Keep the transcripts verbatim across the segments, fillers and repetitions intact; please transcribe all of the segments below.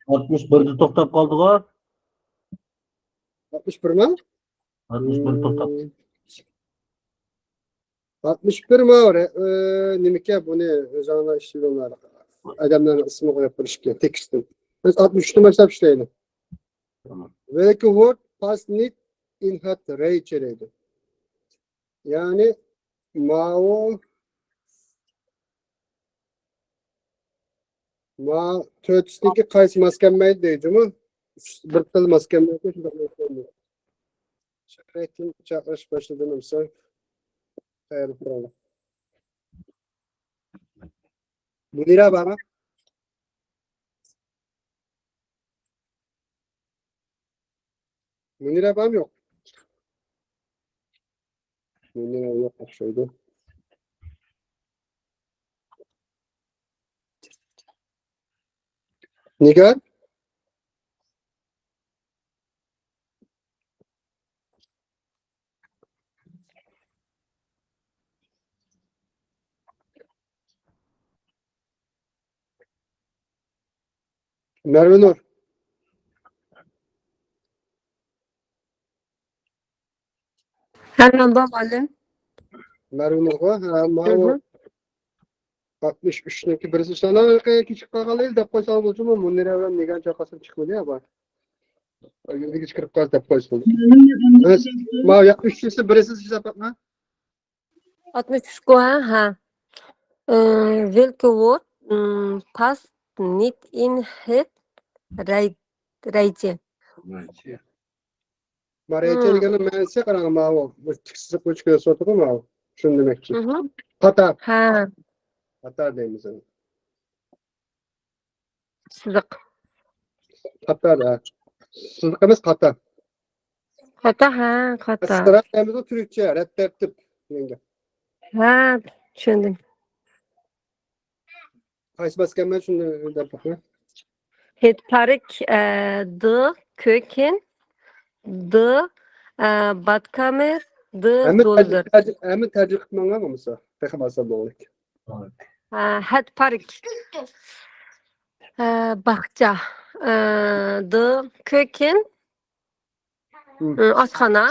ئاتمىش بىردە توختاپ قالدىغۇ. ئاتمىش بىرمۇ؟ ئاتمىش بىر توختاپ. ئاتمىش بىر ما، ئە، نېمىكەن بۇنى ئۆزۈڭلار ئىشلىۋېلىڭلار. ئادەملەرنىڭ ئىسمىنى قويۇپ بېرىشكە تېكىستتىن. بىز ئاتمىش ئۈچتىن باشلاپ ئىشلەيلى. تامام. Welke woord past niet in het rijtje دەيدۇ. يەنى ماۋۇ، ما تۆتىسىدىكى قايسى ماس كەلمەيدۇ دەيدۇ جۇمۇ؟ بىر خىل ماس كەلمەيدۇ، شۇنداق ماس كەلمەيدۇ. شەكرەتتىن چاقىرىش باشلىدىم، مىسال. تەييارلىق قىلىڭلار. مۇنىرە بارمۇ؟ مۇنىرە بارمۇ يوق؟ مۇنىرە يوق ئوخشايدۇ. نىگار؟ مەرۋىنۇر. ھە، مەن بار، مۇئەللىم. مەرۋىنۇرغۇ، ھە، ماۋۇ ئاتمىش ئۈچنىڭكى بىرسى سانا كېچىكىپ قالغانلىرى دەپ قويساڭ بولسىمۇ، مۇنىرە بىلەن نىگار چاقاسىم چىقمىدى يا، بار. ئۆيگە كىرىپ قالسا دەپ قويسا بولدى. بىز، ماۋۇ يا، ئۈچىنچىسى بىرسى ھېسابلاپما؟ ئاتمىش ئۈچكۇ، ھە، ھە. ئى، ۋىلكى ۋورد، ئىم، پاس نىت ئىن ھېت رەي-، رەيجى. مارىيەچە دېگەننىڭ مەنىسى قاراڭ، ماۋۇ، بۇ تىك سىزىق بويىچە كۆرسىتىۋاتىدۇ، ماۋۇ. شۇنى دېمەكچى. قاتار. ھە. قاتار دەيمىز ئۇنى. سىزىق. قاتار، ھە. سىزىق ئەمەس، قاتار. قاتار، ھە، قاتار. سىراط دەيمىزغۇ تۈركچە، رەت تەرتىپ دېگەنگە. ھە، چۈشەندىم. قايسى باسكەنمەن شۇنى دەپ باقىمەن. ھېت پارك، ئە، د كۆكىن، د، ئە، باتكامېر، د ھەممە زولدۇر. تەرجىمە، تەرجىمە، ھەممە تەرجىمە قىلىپ ماڭا بولمىسا، تېخىمۇ ئاسان بولغۇدەك. ئە، ھەت پارك. ئە، باغچە. ئە، د كۆكىن. ئاشخانا،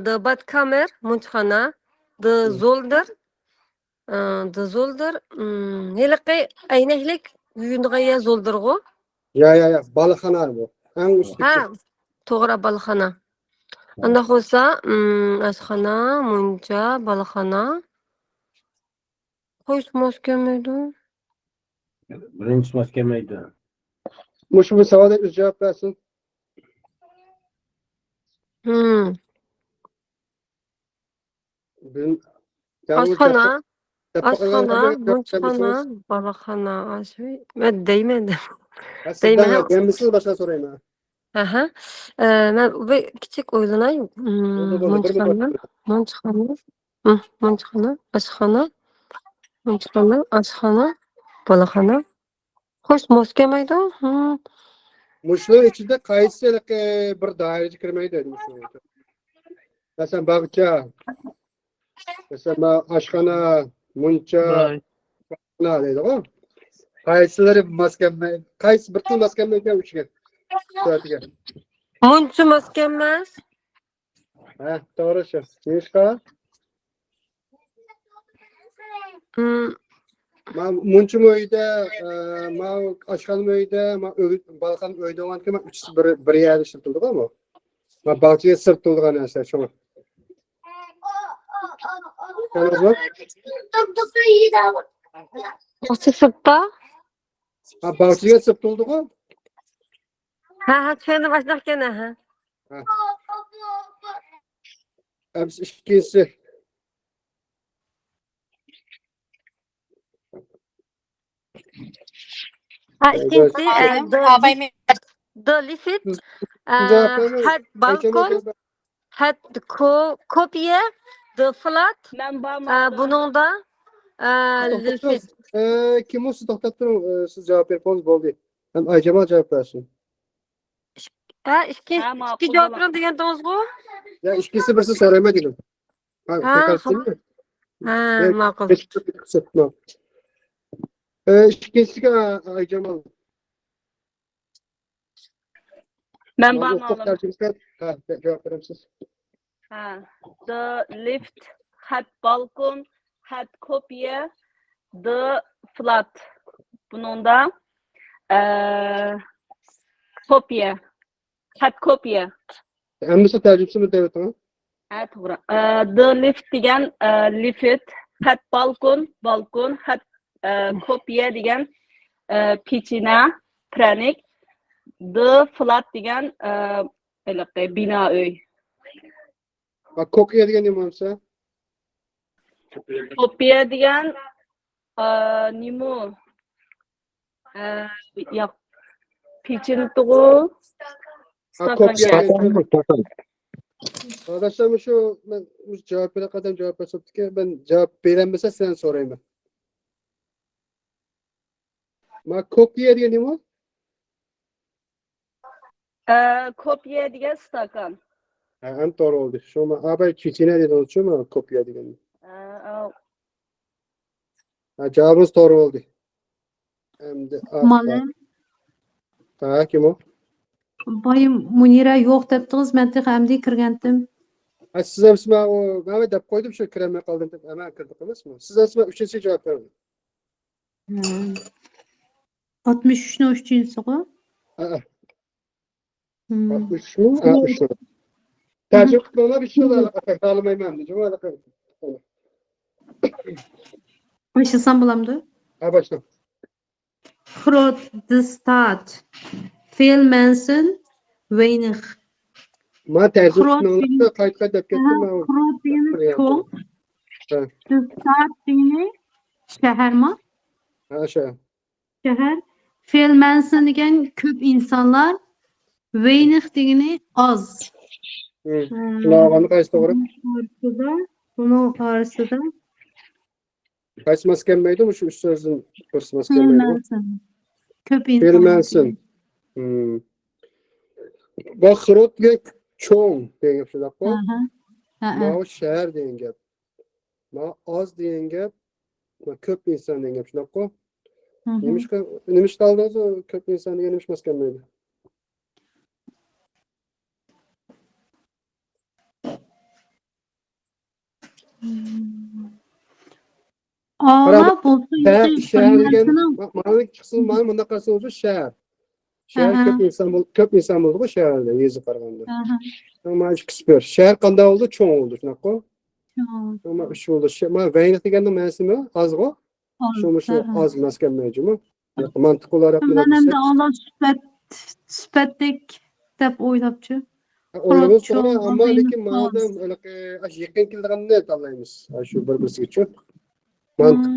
د باتكامېر، مۇنچخانا، د زولدۇر، د زولدۇر، ھېلىقى ئەينەكلىك يۇيۇنىدىغان يەر زولدۇرغۇ؟ يا، يا، يا، بالىخانا بۇ. ئەڭ ئۈستىدىكى. ھە، توغرا، بالىخانا. ئانداق بولسا، ئاشخانا، مۇنچا، بالىخانا. قايسى ماس كەلمەيدۇ؟ بىرىنچىسى ماس كەلمەيدۇ. مۇشۇ بىر ساۋالغا ئۆزى جاۋاب بەرسۇن. ھىم. ئاشخانا، ئاشخانا، مۇنچخانا، بالىخانا، ئاشۇ. مەن دەيمەن. دەيمەن. دەيمىسىز باشقا سورايمەن. ئەھە. ئە، مەن بىر كىچىك ئويلىناي. مۇنچخانا، مۇنچخانا، مۇنچخانا، ئاشخانا، مۇنچخانا، ئاشخانا، بالىخانا. خوش، ماس كەلمەيدۇ. مۇشۇنىڭ ئىچىدە قايسى بىر دائىرىگە كىرمەيدۇ؟ مەسىلەن، باغچە، مەسىلەن، ئاشخانا، مۇنچا، دەيدىغۇ. قايسىلىرى ماس كەلمەي، قايسى بىرسى ماس كەلمەيدىكەن ئۈچكە؟ سۈرەتكە. مۇنچا ماس كەلمەس. ھە، توغرا شۇ. نېمىشقا؟ مۇنچىمۇ ئۆيدە، ئە، ما ئاشخانىمۇ ئۆيدە، ما ئۆي، بالىخانا ئۆيدە بولغاندىكىن، ما ئۈچىسى بىر، بىر يەردە ئىشلىتىلىدىغۇ بۇ. ما باغچىغا سىرت تۇرىدىغان نەرسە شۇڭا. چۈشەندىڭىزمۇ؟ باغچە سىرتتا؟ ھا، باغچىغا سىرت تۇرىدىغۇ. ھە، ھە، چۈشەندىم، ئاشۇنداق ئىكەن، ھە. ھە. ئەمسە ئىككىنچىسى. ھە، ئىككىنچىسى، ئە، د، د لىفت، ئە، ھەد بالكون، ھەد كو، كوپىيە، د فلات، ئە، بۇنىڭدا، ئە، لىفت. ئە، كىم ئۇ؟ سىز توختاپ تۇرۇڭ، ئە، سىز جاۋاب بېرىپ بولدى. ھەم ئايجامال جاۋاب بەرسۇن. ھە، ئىككى، ھە، ئىككى ماقۇل جاۋاب بېرىڭ دېگەنتىڭىزغۇ؟ يا، ئىككىسى بىرسى سورايمەن دېدىم. ھە، ھە، تەكرار قىلدىم. ھە، يا، ماقۇل. ئىككىسىگە ئايجامال. ئىككىنچىسىگە ئا-، ئايجامال. مەن بارمۇ ئالىم؟ تەرجىمىسى، ھە، جاۋاب بېرەمسىز؟ ھە. The lift، خەت بالكون، خەت كوپىيە، the flat. بۇنىڭدا، ئە، كوپىيە. خەت كوپىيە. ھەممىسى تەرجىمىسىمۇ دەۋېتىڭ. ھە، توغرا. ئە، the lift دېگەن، ئە، لىفت، خەت بالكون، بالكون، خەت، ئە، كوپىيە دېگەن، ئە، پېچىنە، پىرەنىك، the flat دېگەن، ئە، ھېلىقى بىنا ئۆي. ھە، كوپىيە دېگەن نېمە بولسا؟ كوپىيە دېگەن، ئە، نېمە؟ ئە، ياق. پېچىنتىغۇ. ھە، ستاكان. كوپىيە دېگەن. ئاداشلار، مۇشۇ مەن مۇشۇ جاۋاب بېرىپ، ئادەم جاۋاب بېرىپ سوپتىكەن، مەن جاۋاب بېرەلمىسە سىلەردىن سورايمەن. ما كوپىيە دېگەن نېمە؟ ئە، كوپىيە دېگەن ستاكان. ھە، ئەمدى توغرا بولدى. شۇ ما، ئا، بەي چېچىنە دېدىڭىزچۇ، ما كوپىيە دېگەن. ئە، ئاۋ. ھە، جاۋابىڭىز توغرا بولدى. ئەمدى ئا، مانا. ھە، كىم ئۇ؟ بايا مۇنىرە يوق دەپتىڭىز، مەن تېخى ئەمدى كىرگەنتىم. ھە، سىز ئەمسە ما ئۇ، مەن دەپ قويدۇم، شۇ كىرەلمەي قالدىم دەپ، ھەممە كىردى قىلىسىزمۇ؟ سىز ئەمسە ما ئۈچىنچى جاۋاب بېرىڭ. ھە. ئاتمىش ئۈچنىڭ ئۈچىنچىسىغۇ؟ ھە، ھە. ھە، ئۈچمۇ؟ ھە، ئۈچ. تەرجىمە قىلىڭلار، ئۈچ خالىمايمەن. باشلىسام بولامدۇ؟ ھە، باشلاڭ. Groot de stad. Veel mensen, weinig. ما تەرجىمە قىلىڭلار، قايتا قايتا دەپ كەتتىم. Groot دېگىنى چوڭ. ھە. De stad دېگىنى شەھەرمۇ؟ ھە، شەھەر. شەھەر. Veel mensen دېگەن كۆپ ئىنسانلار. Weinig دېگىنى ئاز. ھە. شۇنداق بولغاندا قايسى توغرا؟ بۇنىڭ ئارىسىدا، بۇنىڭ ئارىسىدا. قايسى ماس كەلمەيدۇ؟ مۇشۇ ئۈچ سۆزدىن بىرسى ماس كەلمەيدۇ. Veel mensen. كۆپ ئىنسان. Veel mensen. ھىم. بۇ groot دېگەن چوڭ دېگەن گەپ شۇنداققۇ؟ ئەھە. ھە، ھە. ماۋۇ شەھەر دېگەن گەپ. ماۋۇ ئاز دېگەن گەپ. ماۋۇ كۆپ ئىنسان دېگەن گەپ شۇنداققۇ؟ ھە، ھە. نېمىشقا، نېمىشقا ئالدىڭىز كۆپ ئىنسان دېگەن نېمىشقا ماس كەلمەيدۇ؟ ئالا بولسا، شەھەر دېگەن، مانا چىقسىمۇ، مانا مۇنداق قارىسىڭىز شەھەر. شەھەر كۆپ ئىنسان بول-، كۆپ ئىنسان بولىدىغۇ شەھەردە، يېزىغا قارىغاندا. مانا ئىككىسى بىر. شەھەر قانداق بولىدۇ؟ چوڭ بولىدۇ، شۇنداققۇ؟ مانا ئۈچ بولىدۇ. شە-، مانا ۋەينىق دېگەننىڭ مەنىسى نېمە؟ ئازغۇ؟ شۇمۇ شۇ ئاز ماس كەلمەيدۇ جۇمۇ. مانتىق ئولاراق مەن ئەمدى ئالا سۈپەت، سۈپەتلىك دەپ ئويلاپچۇ. ئويلىغىنىز توغرا، ئەمما لېكىن ماڭا ئاشۇ يېقىن كېلىدىغاننى تاللايمىز. ئاشۇ بىر-بىرسىگىچۇ. مانتىق.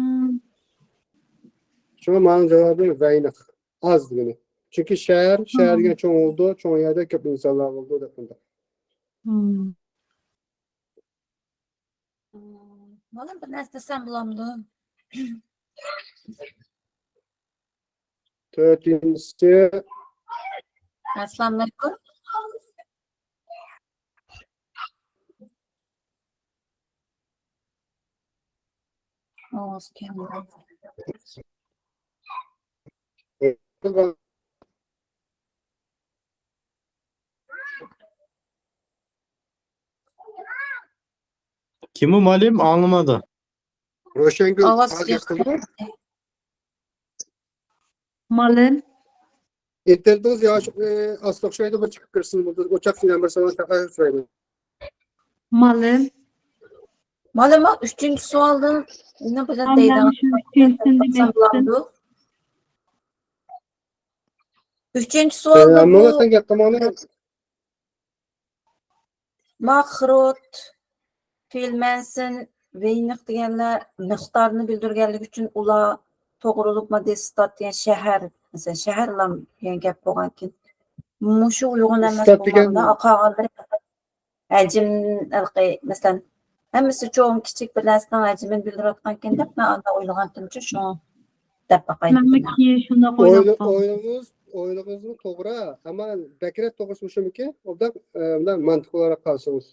شۇڭا ماڭا جاۋابى ۋەينىق، ئاز دېگىنى. چۈنكى شەھەر، شەھەر دېگەن چوڭ بولىدۇ، چوڭ يەردە كۆپ ئىنسانلار بولىدۇ دەپ مۇنداق. مانا بىر نەرسە دېسەم بولامدۇ؟ تۆتىنچىسى. ئەسسالامۇئەلەيكۇم. كىم ئۇ مۇئەللىم؟ ئاڭلىمىدى. روشەنگۈل، ئاۋاز ھازىر ياخشى. مۇئەللىم. ئىنتېرنېتىڭىز ياخشى، ئاز ئوخشايدۇ، بىر چىقىپ كىرسىڭىز بولىدۇ. ئوچاق سىلەر بىر سوئال تەكرار سورايمەن. مۇئەللىم. مۇئەللىم، ئۇ ئۈچىنچى سوئالدىن نېمە بىلەن دەيدىغان؟ ئۈچىنچى سوئالدا بۇ ماخروت، فىلمەنسىن، ۋېينىق دېگەنلەر مىقدارنى بىلدۈرگەنلىكى ئۈچۈن ئۇلار توغرۇلۇق ماددىي ئىسپات دېگەن شەھەر، مەسىلەن، شەھەرلام دېگەن گەپ بولغانكىن، مۇشۇ ئۇيغۇن ئەمەس بولغاندا، قالغانلىرى ھەجىم، ھېلىقى، مەسىلەن، ھەممىسى چوڭ، كىچىك بىر نەرسىنىڭ ھەجمىنى بىلدۈرۈۋاتقانكەن دەپ، مەن ئانداق ئويلىغانتىمچۇ، شۇڭا دەپ باقاي. ھەممە كىشى شۇنداق ئويلاپ قالدى. ئويلىغىڭىز، ئويلىغىڭىزمۇ توغرا، ئەمما بەكرەك توغرىسى مۇشۇمىكى، ئوبدان، ئە، مۇنداق مانتىق ئولاراق قارىسىڭىز.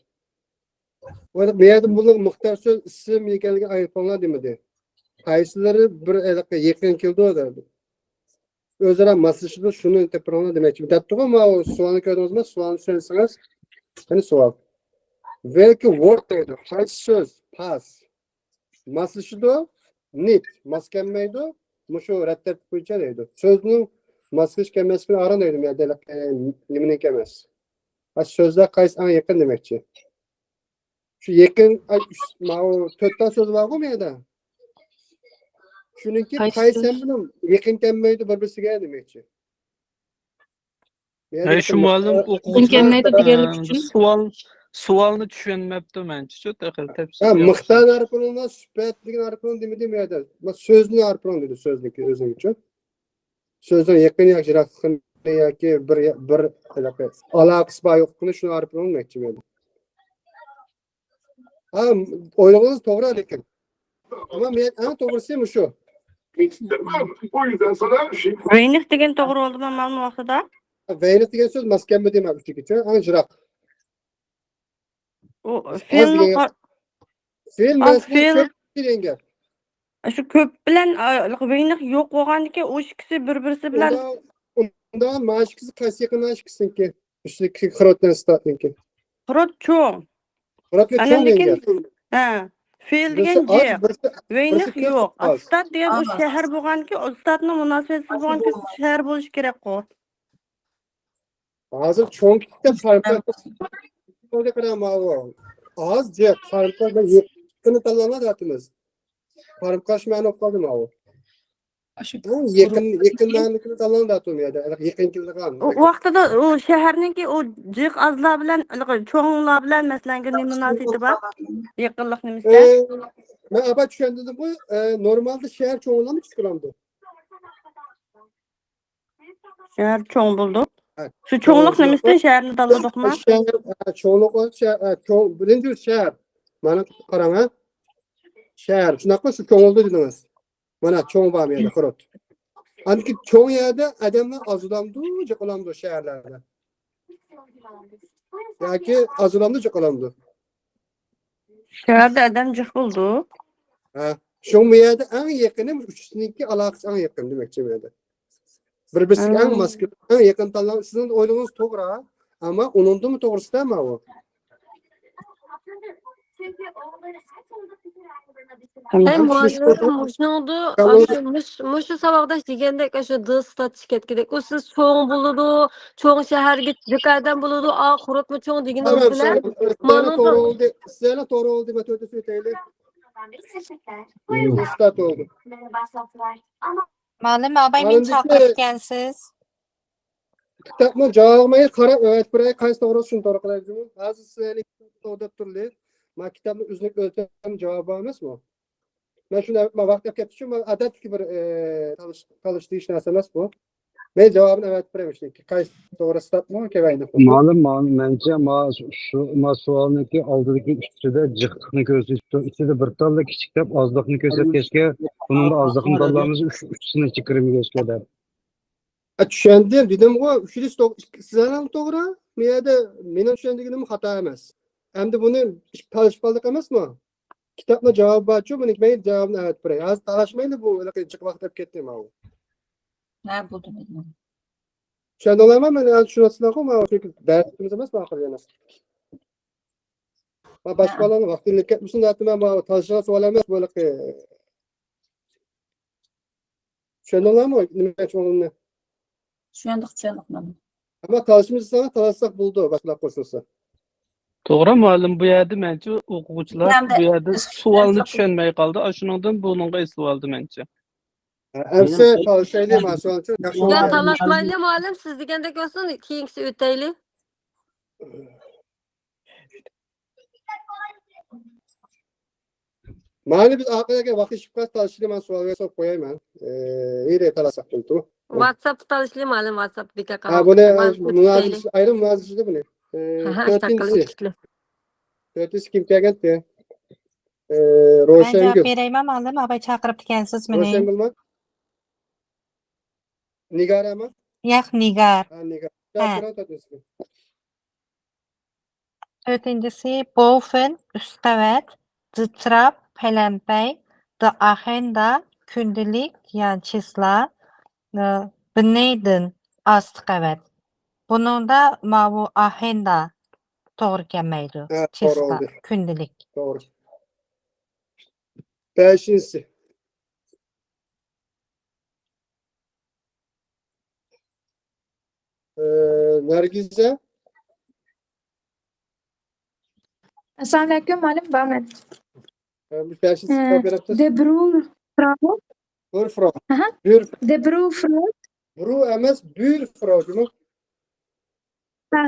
بۇ يەردە بۇنىڭ مۇختەر سۆز ئىسىم ئىكەنلىكىنى ئايرىپ قويۇڭلار دېمىدى. قايسىلىرى بىر ھېلىقى يېقىن كېلىدۇ دەيدۇ. ئۆزئارا ماسلىشىدۇ، شۇنى تېپىپ بېرىڭلار دېمەكچى. دەپتىغۇ، ماۋۇ سوئالنى كۆردىڭىزمۇ؟ سوئالنى چۈشەنسىڭىز، قېنى سوئال. ۋېلكى ۋورد دەيدۇ. قايسى سۆز؟ پاس. ماسلىشىدۇ، نېت، ماس كەلمەيدۇ، مۇشۇ رەت تەرتىپ بويىچە دەيدۇ. سۆزنىڭ ماس كېلىش كەلمەسلىكىنى ئايرىڭ دەيدۇ، مەدەلىق، ئە، نېمىنىڭكى ئەمەس. ھە، سۆزلەر قايسى ئەڭ يېقىن دېمەكچى. شۇ يېقىن، ئاي، ئۈچ، ماۋۇ تۆت تال سۆز بارغۇ مۇ يەردە؟ شۇنىڭكى قايسى قايسى سۆز؟ سەن بىلەن يېقىن كەلمەيدۇ بىر-بىرسىگە دېمەكچى. يەنى ھەي، شۇ مۇئەللىم ئوقۇغۇچىلار، كەلمەيدۇ دېگەنلىك ئۈچۈن. سوئال، سوئالنى چۈشەنمەپتۇ مەنچىچۇ، تېخى تەپسىلىي ھە، يازسا. مىقدار ئارقىلىقلا سۈپەت دېگەن ئارقىلىق دېمىدى مۇ يەردە؟ مە-، سۆزنى ئارقىلىق دېدى، سۆزنىڭكى ئۆزىنىڭكىچۇ. سۆزنىڭ يېقىن ياكى يىراقلىقىنى ياكى بىر، بىر ھېلىقى ئالاقىسى بار يوقلۇقىنى شۇنى ئارقىلىق دېمەكچى مەن. ھا، ئويلىغىنىڭىز توغرا لېكىن. ئەمما مەن ئەڭ توغرىسى مۇشۇ. ۋەينىخ دېگەن توغرا بولدىمۇ مانا ۋاقتىدا؟ ۋەينىخ دېگەن سۆز ماس كەلمىدى مانا ئۈچىگىچە، ئەڭ يىراق. ئۇ ئاز فېئلنىڭ دېگەن قا-، فېئل ئا، مەنىسى فېئل. كۆپ دېگەن گەپ. شۇ كۆپ بىلەن، ئا، ۋەينىخ يوق بولغاندىكىن ئۇ ئىككىسى بىر-بىرسى بىلەن. ئۇندا، ئۇندا مانا ئىككىسى قايسى يېقىن مانا ئىككىسىنىڭكى؟ ئۈستىدىكى خىروت بىلەن ستاتنىڭكى. خىروت چوڭ. خىروت چوڭ ئاندىن دېگەن كېيىن، گەپ. ھە، فېئل بىرسى دېگەن ئاز، جىق. بىرسى، ۋەينىخ بىرسى كۆپ، يوق. ئاز. ئاستات دېگەن ئۇ ئاز. شەھەر بولغانكى، ئاستاتنىڭ مۇناسىۋەتسىز بولغانكى، شەھەر بولۇشى كېرەكقۇ. ھازىر چوڭ كىتاب قارىمۇقاش. قارا ماۋۇ. ئاز جىق قارىمۇقاش بىلەن يېقىننى تاللاڭلار دەۋاتىمىز. قارىمۇقاش مەنە بولۇپ قالدى ماۋۇ. ئاشۇ ئەڭ يېقىن، يېقىن مەنىدىكىنى تاللاڭ دەۋاتىمىز يەردە. يېقىن كېلىدىغان. ئۇ ۋاقتىدا ئۇ شەھەرنىڭكى ئۇ جىق ئازلار بىلەن، چوڭلار بىلەن مەسىلەن نېمە مۇناسىۋىتى بار؟ يېقىنلىق نېمىسى؟ ئە، مەن ئاپا چۈشەندۈردۈمغۇ، ئە، نورمالدا شەھەر چوڭلارمۇ كىچىك بولامدۇ؟ شەھەر چوڭ بولىدۇ. ھە، شۇ چوڭ چوڭلۇق بولىدۇ. نېمىسىدىن شەھەرنى تاللىدۇقما؟ شەھەر، ھە، چوڭلۇق، شەھەر، ھە، چوڭ، بىرىنچى شەھەر. مانا قاراڭ، ھە. شەھەر، شۇنداققۇ، شۇ چوڭ بولىدۇ دېدىڭىز. مانا چوڭ بار بۇ يەردە، خۇرۇت. ئاندىكى چوڭ يەردە ئادەملەر ئاز بولامدۇ، جىق بولامدۇ شەھەرلەردە؟ ياكى ئاز بولامدۇ، جىق بولامدۇ؟ شەھەردە ئادەم جىق بولىدۇ. ھە، شۇڭا بۇ يەردە ئەڭ يېقىنى ئۈچىسىنىڭكى ئالاقىسى ئەڭ يېقىن دېمەكچى بۇ يەردە. بىر-بىرسىگە ئەڭ ماس كېلىدۇ، ئەڭ يېقىن تاللاڭ. سىزنىڭ ئويلىغىنىڭىز توغرا، ئەمما ئۇنىڭدىنمۇ توغرىسىدا ماۋۇ. ھەي، مۇئەللىم، مۇشۇنىڭدا، مۇشۇ، مۇشۇ ساۋاقداش دېگەندەك، ئاشۇ دىس تارتىش كەتكۈدەك. ئۇ سىز چوڭ بولىدۇ، چوڭ شەھەرگە جىق ئادەم بولىدۇ، ئا، خۇرۇتمۇ چوڭ دېگىنىڭىز بىلەن، مانا توغرا بولدى. سىزلەرنىڭ توغرا بولدى، مەن تۆتىنچى ئۆتەيلى. ئۇستا توغرا. مۇئەللىم، ئاباي مېنى چاقىرىپتىكەنسىز. كىتابنىڭ جاۋابىغا قاراپ ئەۋەتىپ بېرەي، قايسى توغرا شۇنى توغرا قىلاي جۇمۇ. ھازىر سىلەرنى توغرا دەپ تۇردى. مانا كىتابنى ئۆزلۈك ئۆلچەم جاۋابى بار ئەمەسمۇ؟ مەن شۇنى مانا ۋاقىت ئەپ كەتتىچۇ، مانا ئادەتتىكى بىر، ئە، تالىش، تالىشىش نەرسە ئەمەسمۇ؟ مەن جاۋابىنى ئەۋەتىپ بېرەي شۇنىڭكى. قايسى توغرا ستاتمۇ كەۋەينى. مۇئەللىم، مانا مەنچە ما شۇ، ما سوئالنىڭكى ئالدىدىكى ئۈچىسىدە جىقلىقنى كۆرسىتىپ، ئىچىدە بىر تاللا كىچىك دەپ ئازلىقنى كۆرسەتكەچكە، بۇنىڭدا ئازلىقنى تاللامىز، ئۈچ، ئۈچىسىنى چىقىرىمىز دەپ. ئە، چۈشەندىم، دېدىمغۇ، ئۈچىنچىسى توغ-، سىزلەرنىڭ توغرا، مۇ يەردە مېنىڭ چۈشەندۈرگىنىم خاتا ئەمەس. ئەمدى بۇنى تالىشىپ قالدۇق ئەمەسمۇ؟ كىتابنىڭ جاۋابى بارچۇ، بۇنىڭكى مەن جاۋابىنى ئەۋەتىپ بېرەي. ھازىر تالاشمايلى، بۇ ھېلىقى جىق ۋاقىت ئەپ كەتتى ماۋۇ. ھە، بولدى، بولدى. چۈشەندىڭلارمۇ؟ مەن ھازىر چۈشىنىۋاتىسىلەرغۇ، ماۋۇ چۈنكى دەرسىمىز ئەمەس ئاخىرى يەنە. ما باشقا بالىلارنىڭ ۋاقتىنى كەتمىسۇن دەۋاتىمەن، ماۋۇ تالىشىدىغان سوئال ئەمەس بۇ ھېلىقى. چۈشەندىڭلارمۇ نېمە دېمەكچىمەنلىكىمنى؟ چۈشەندۇق، چۈشەندۇق، مانا. ئەمما تالىشىمىز دېسەڭلار تالاشساق بولىدۇ، باشقىلار قوشۇلسا. توغرا، مۇئەللىم، بۇ يەردە مەنچە ئوقۇغۇچىلار بۇ يەردە سوئالنى چۈشەنمەي قالدى، ئاشۇنىڭدىن بۇنىڭغا ئېسىلىۋالدى مەنچە. ھە، ئەمسە تالىشايلى، مانا سوئال ئۈچۈن ياخشى. سىلەر تالاشمايلى، مۇئەللىم، سىز دېگەندەك بولسۇن، كېيىنكىسى ئۆتەيلى. مانا بىز ئارقىدىكى ۋاقىت ئىشىپ قالسا تالىشىشنى مەن سوئال بېرىپ قوياي مەن. ئى، ھېلى تالاشساق بولىدۇ. ۋاتساپتا تالىشىلى مەلۇم، ۋاتساپتا بىكار ھە، قالمايدۇ. بۇنى مۇنازىرە، ئايرىم مۇنازىرە بۇنى. ئى، ھە، ھە، تۆتىنچىسى. تۆتىنچىسى كىم كەلگەنتى؟ ئى، مەن روشەنگۈل. جاۋاب بېرەيمەن مەلۇم، ئاباي چاقىرىپتىكەنسىز مېنى. روشەنگۈلمۇ؟ نىگارەمۇ؟ ياق، نىگار. ھە، نىگار. ھە. چاقىرىڭ تۆتىنچىسىنى. تۆتىنچىسى، بوفېن، ئۈست قەۋەت، دىتراپ، پەلەمپەي، دائاخېندا، كۈندىلىك يا چىسلا، ئى، بىنەيدىن، ئاستى قەۋەت. بۇنىڭدا ماۋۇ ئاھېندا توغرا كەلمەيدۇ. ھە، توغرا چىسپا، بولدى. كۈندىلىك. توغرا. بەشىنچىسى. ئە، نەرگىزە. ئەسسالامۇئەلەيكۇم، مۇئەللىم، بارمەن. ئە، بۇ بەشىنچىسى ئە، كىتاب بېرىپسىز. دە برۇ فراو. بۇر فراو. ئاھا. بۇر. دە برۇ فراو. برۇ ئەمەس، بۇر فراو، جۇمۇ. ھە،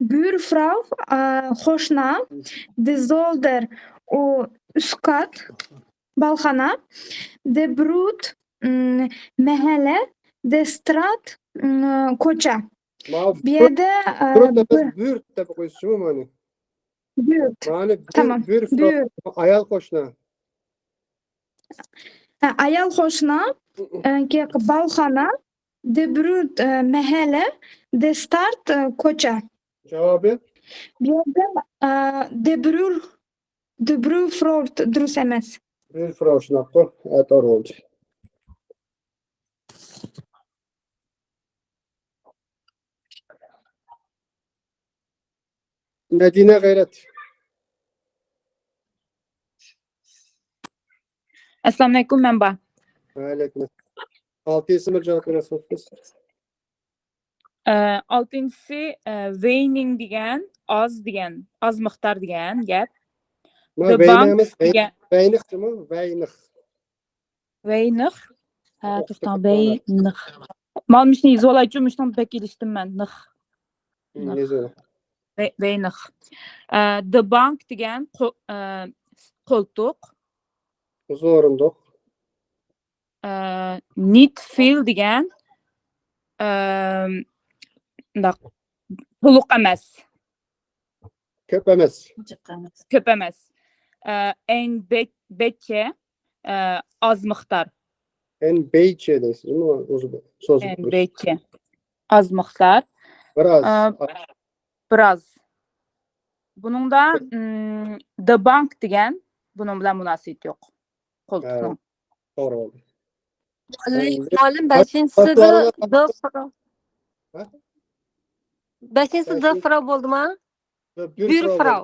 بۇر فراو، ئە، قوشنا. دە زولدەر، ئۇ ئۈست قات. بالخانا، دە بروت، م، مەھەللە، دە سترات، م، كوچا. ماۋۇ بۇ يەردە، ئە، بروت ئەمەس، بۇ بۇرت دەپ ئوقۇيسىزمۇ مانا؟ بۇرت. مانا بۇر، تامام. بۇر بۇرت. ئايال قوشنا. ھە، ئايال قوشنا، ئە، كېيىن بالخانا، دە بروت، ئە، مەھەللە، دە ستارت، ئە، كوچا. جاۋابى؟ بۇ يەردە، ئە، دە برۇر دە برۇ فراو دۇرۇس ئەمەس. بۇر فراو شۇنداققۇ؟ ھە، توغرا بولدى. مەدىنە غەيرەت. ئەسسالامۇئەلەيكۇم، مەن بار. ۋەئەلەيكۇم ئەسسالام. ئالتىنچىسى بىر جاۋاب بېرەسىز. ئە، ئالتىنچىسى، ئە، ۋېينىڭ دېگەن، ئاز دېگەن، ئاز مىقدار دېگەن گەپ. ما دە ۋەينىڭ بانك ئەمەس، ۋەي-، دېگەن. ۋەينىخ جۇمۇ، ۋەينىخ. ۋەينىخ. ھە، ئوقۇپ توختاڭ، بېقىڭلار. ۋەينىخ. مانا مۇشۇنى يېزىۋالايچۇ، مۇشۇنىڭ بەك ئېلىشتىم مەن، نىخ. ھىم، نىخ. يېزىۋېلىڭ. ۋەي-، ۋەينىخ. ئە، دە بانك دېگەن قو-، ئە، قولتۇق. ئۇزۇن ئورۇندۇق. ئە، نىت فىل دېگەن، ئە، مۇنداق، تولۇق ئەمەس. كۆپ ئەمەس. كۆپ ئەمەس. ئە، ئەن بەي-، بەيچە، ئە، ئاز مىقدار. ئەن بەيچە دەيسىزمۇ؟ ئۆزى بۇ سۆز ئەن بۇ. بەيچە. ئاز مىقدار. بىراز. ئە، بىراز. بۇنىڭدا، م، دە بانك دېگەن، بۇنىڭ بىلەن مۇناسىۋىتى يوق. قولتۇقنىڭ. ھە، توغرا بولدى. مۇئەللىم، ئەمدى مۇئەللىم، بەشىنچىسىدە باشقىلارغا د فراو. ھە؟ بەشىنچىسى د بەشىنچى فراو بولدىما؟ بۇ بۇر بۇر فراو فراو.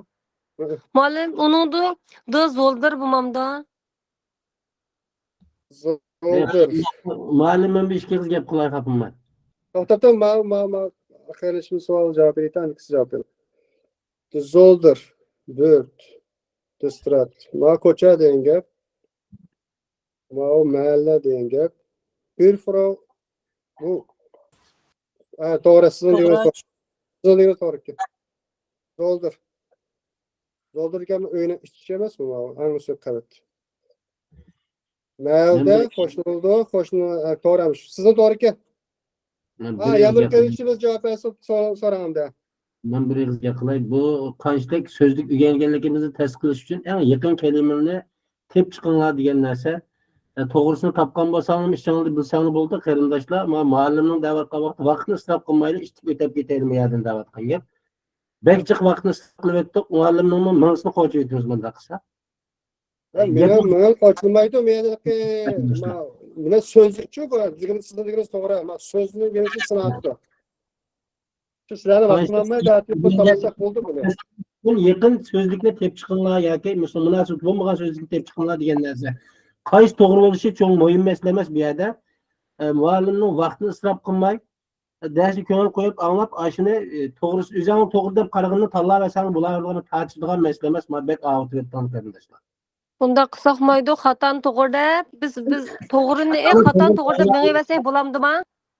بولدى. ھە. مۇئەللىم، ئۇنىڭدا د زولدۇر بولمامدۇ؟ زولدۇر. مۇئەللىم، مەن بىر ئىككى ئېغىز گەپ قىلاي، خاپىمەن. توختاپ، توختاپ، ما، ما، ما، قېرىندىشىم سوئال جاۋاب بېرىدۇ، ئانىكىسى جاۋاب بېرىدۇ. زولدۇر، بۆرت، دىسترات. ما كوچا دېگەن گەپ. ماۋۇ مەھەللە دېگەن گەپ. بۇر فراو، بۇ، ھە، توغرا، سىزنىڭ دېگىنىڭىز توغرا. سىزنىڭ دېگىنىڭىز توغرا ئىكەن. زولدۇر. زولدۇر دېگەن ئۆينىڭ ئىچى ئەمەسمۇ ماۋۇ؟ ئەڭ ئۈستى قەۋەت. مەھەللىدە، مەن بىر قوشنا بولىدۇ، قوشنا، ھە، توغرا ئەمەس. سىزنىڭ توغرا ئىكەن. مەن ھا، بىر يەنە بىر ئېغىز گەپ قېرىندىشىمىز جاۋاب بەرسە، سورا-، سوراڭ ئەمدى. مەن بىر ئېغىز گەپ قىلاي. بۇ قانچىلىك سۆزلۈك ئۆگەنگەنلىكىمىزنى تەستىقلاش ئۈچۈن ئەڭ يېقىن كەلىمىنى تېپىپ چىقىڭلار دېگەن نەرسە. ئە، توغرىسىنى تاپقان بولساڭلارمۇ ئىچىڭلاردا بىلسەڭلار بولدى، قېرىنداشلار. ما-، مۇئەللىمنىڭ دەۋاتقان ۋاقتى، ۋاقىتنى ئىسراپ قىلمايلى، ئىتتىك ئۆتەپ كېتەيلى بۇ يەردىن دەۋاتقان گەپ. بەك جىق ۋاقىتنى ئىسراپ قىلىۋەتتۇق، مۇئەللىمنىڭمۇ مېڭىسىنى قوچۇۋېتىمىز مۇنداق قىلسا. ھە، مېنىڭ، مېنىڭ قوچۇلمايدۇ، مېنىڭكى، ما-، مېنىڭ سۆزلۈكچۇ بۇ، دېگىنىڭىز، سىزنىڭ دېگىنىڭىز توغرا، ما، سۆزنى بېرىشنى سىناپتۇ. شۇ سىلەرنى ۋاقتىنى ئالماي، دەتىپ تاللىساق بولدى بۇنى. بۇ يېقىن سۆزلۈكنى تېپىپ چىقىڭلار ياكى مۇشۇ مۇناسىۋىتى بولمىغان سۆزلۈكنى تېپىپ چىقىڭلار دېگەن نەرسە. قايسى توغرا بولۇشى چوڭ مۇھىم مەسىلە ئەمەس بۇ يەردە. ئە، مۇئەللىمنىڭ ۋاقتىنى ئىسراپ قىلماي، دەرسكە كۆڭۈل قويۇپ ئاڭلاپ، ئاشۇنى، ئى، توغرىسى، ئۆزۈڭنىڭ توغرا دەپ قارىغىنىنى تاللاۋەرسەڭ بولار، بۇلارنى تارتىشىدىغان مەسىلە ئەمەس، مانا بەك ئاۋۇتۇۋەتتىڭ قېرىنداشلار. بۇنداق قىلساق بولمايدۇ، خاتانى توغرا دەپ، بىز، بىز توغرىنى، ئى، خاتانى توغرا دەپ مېڭىۋەرسەك بولامدىما؟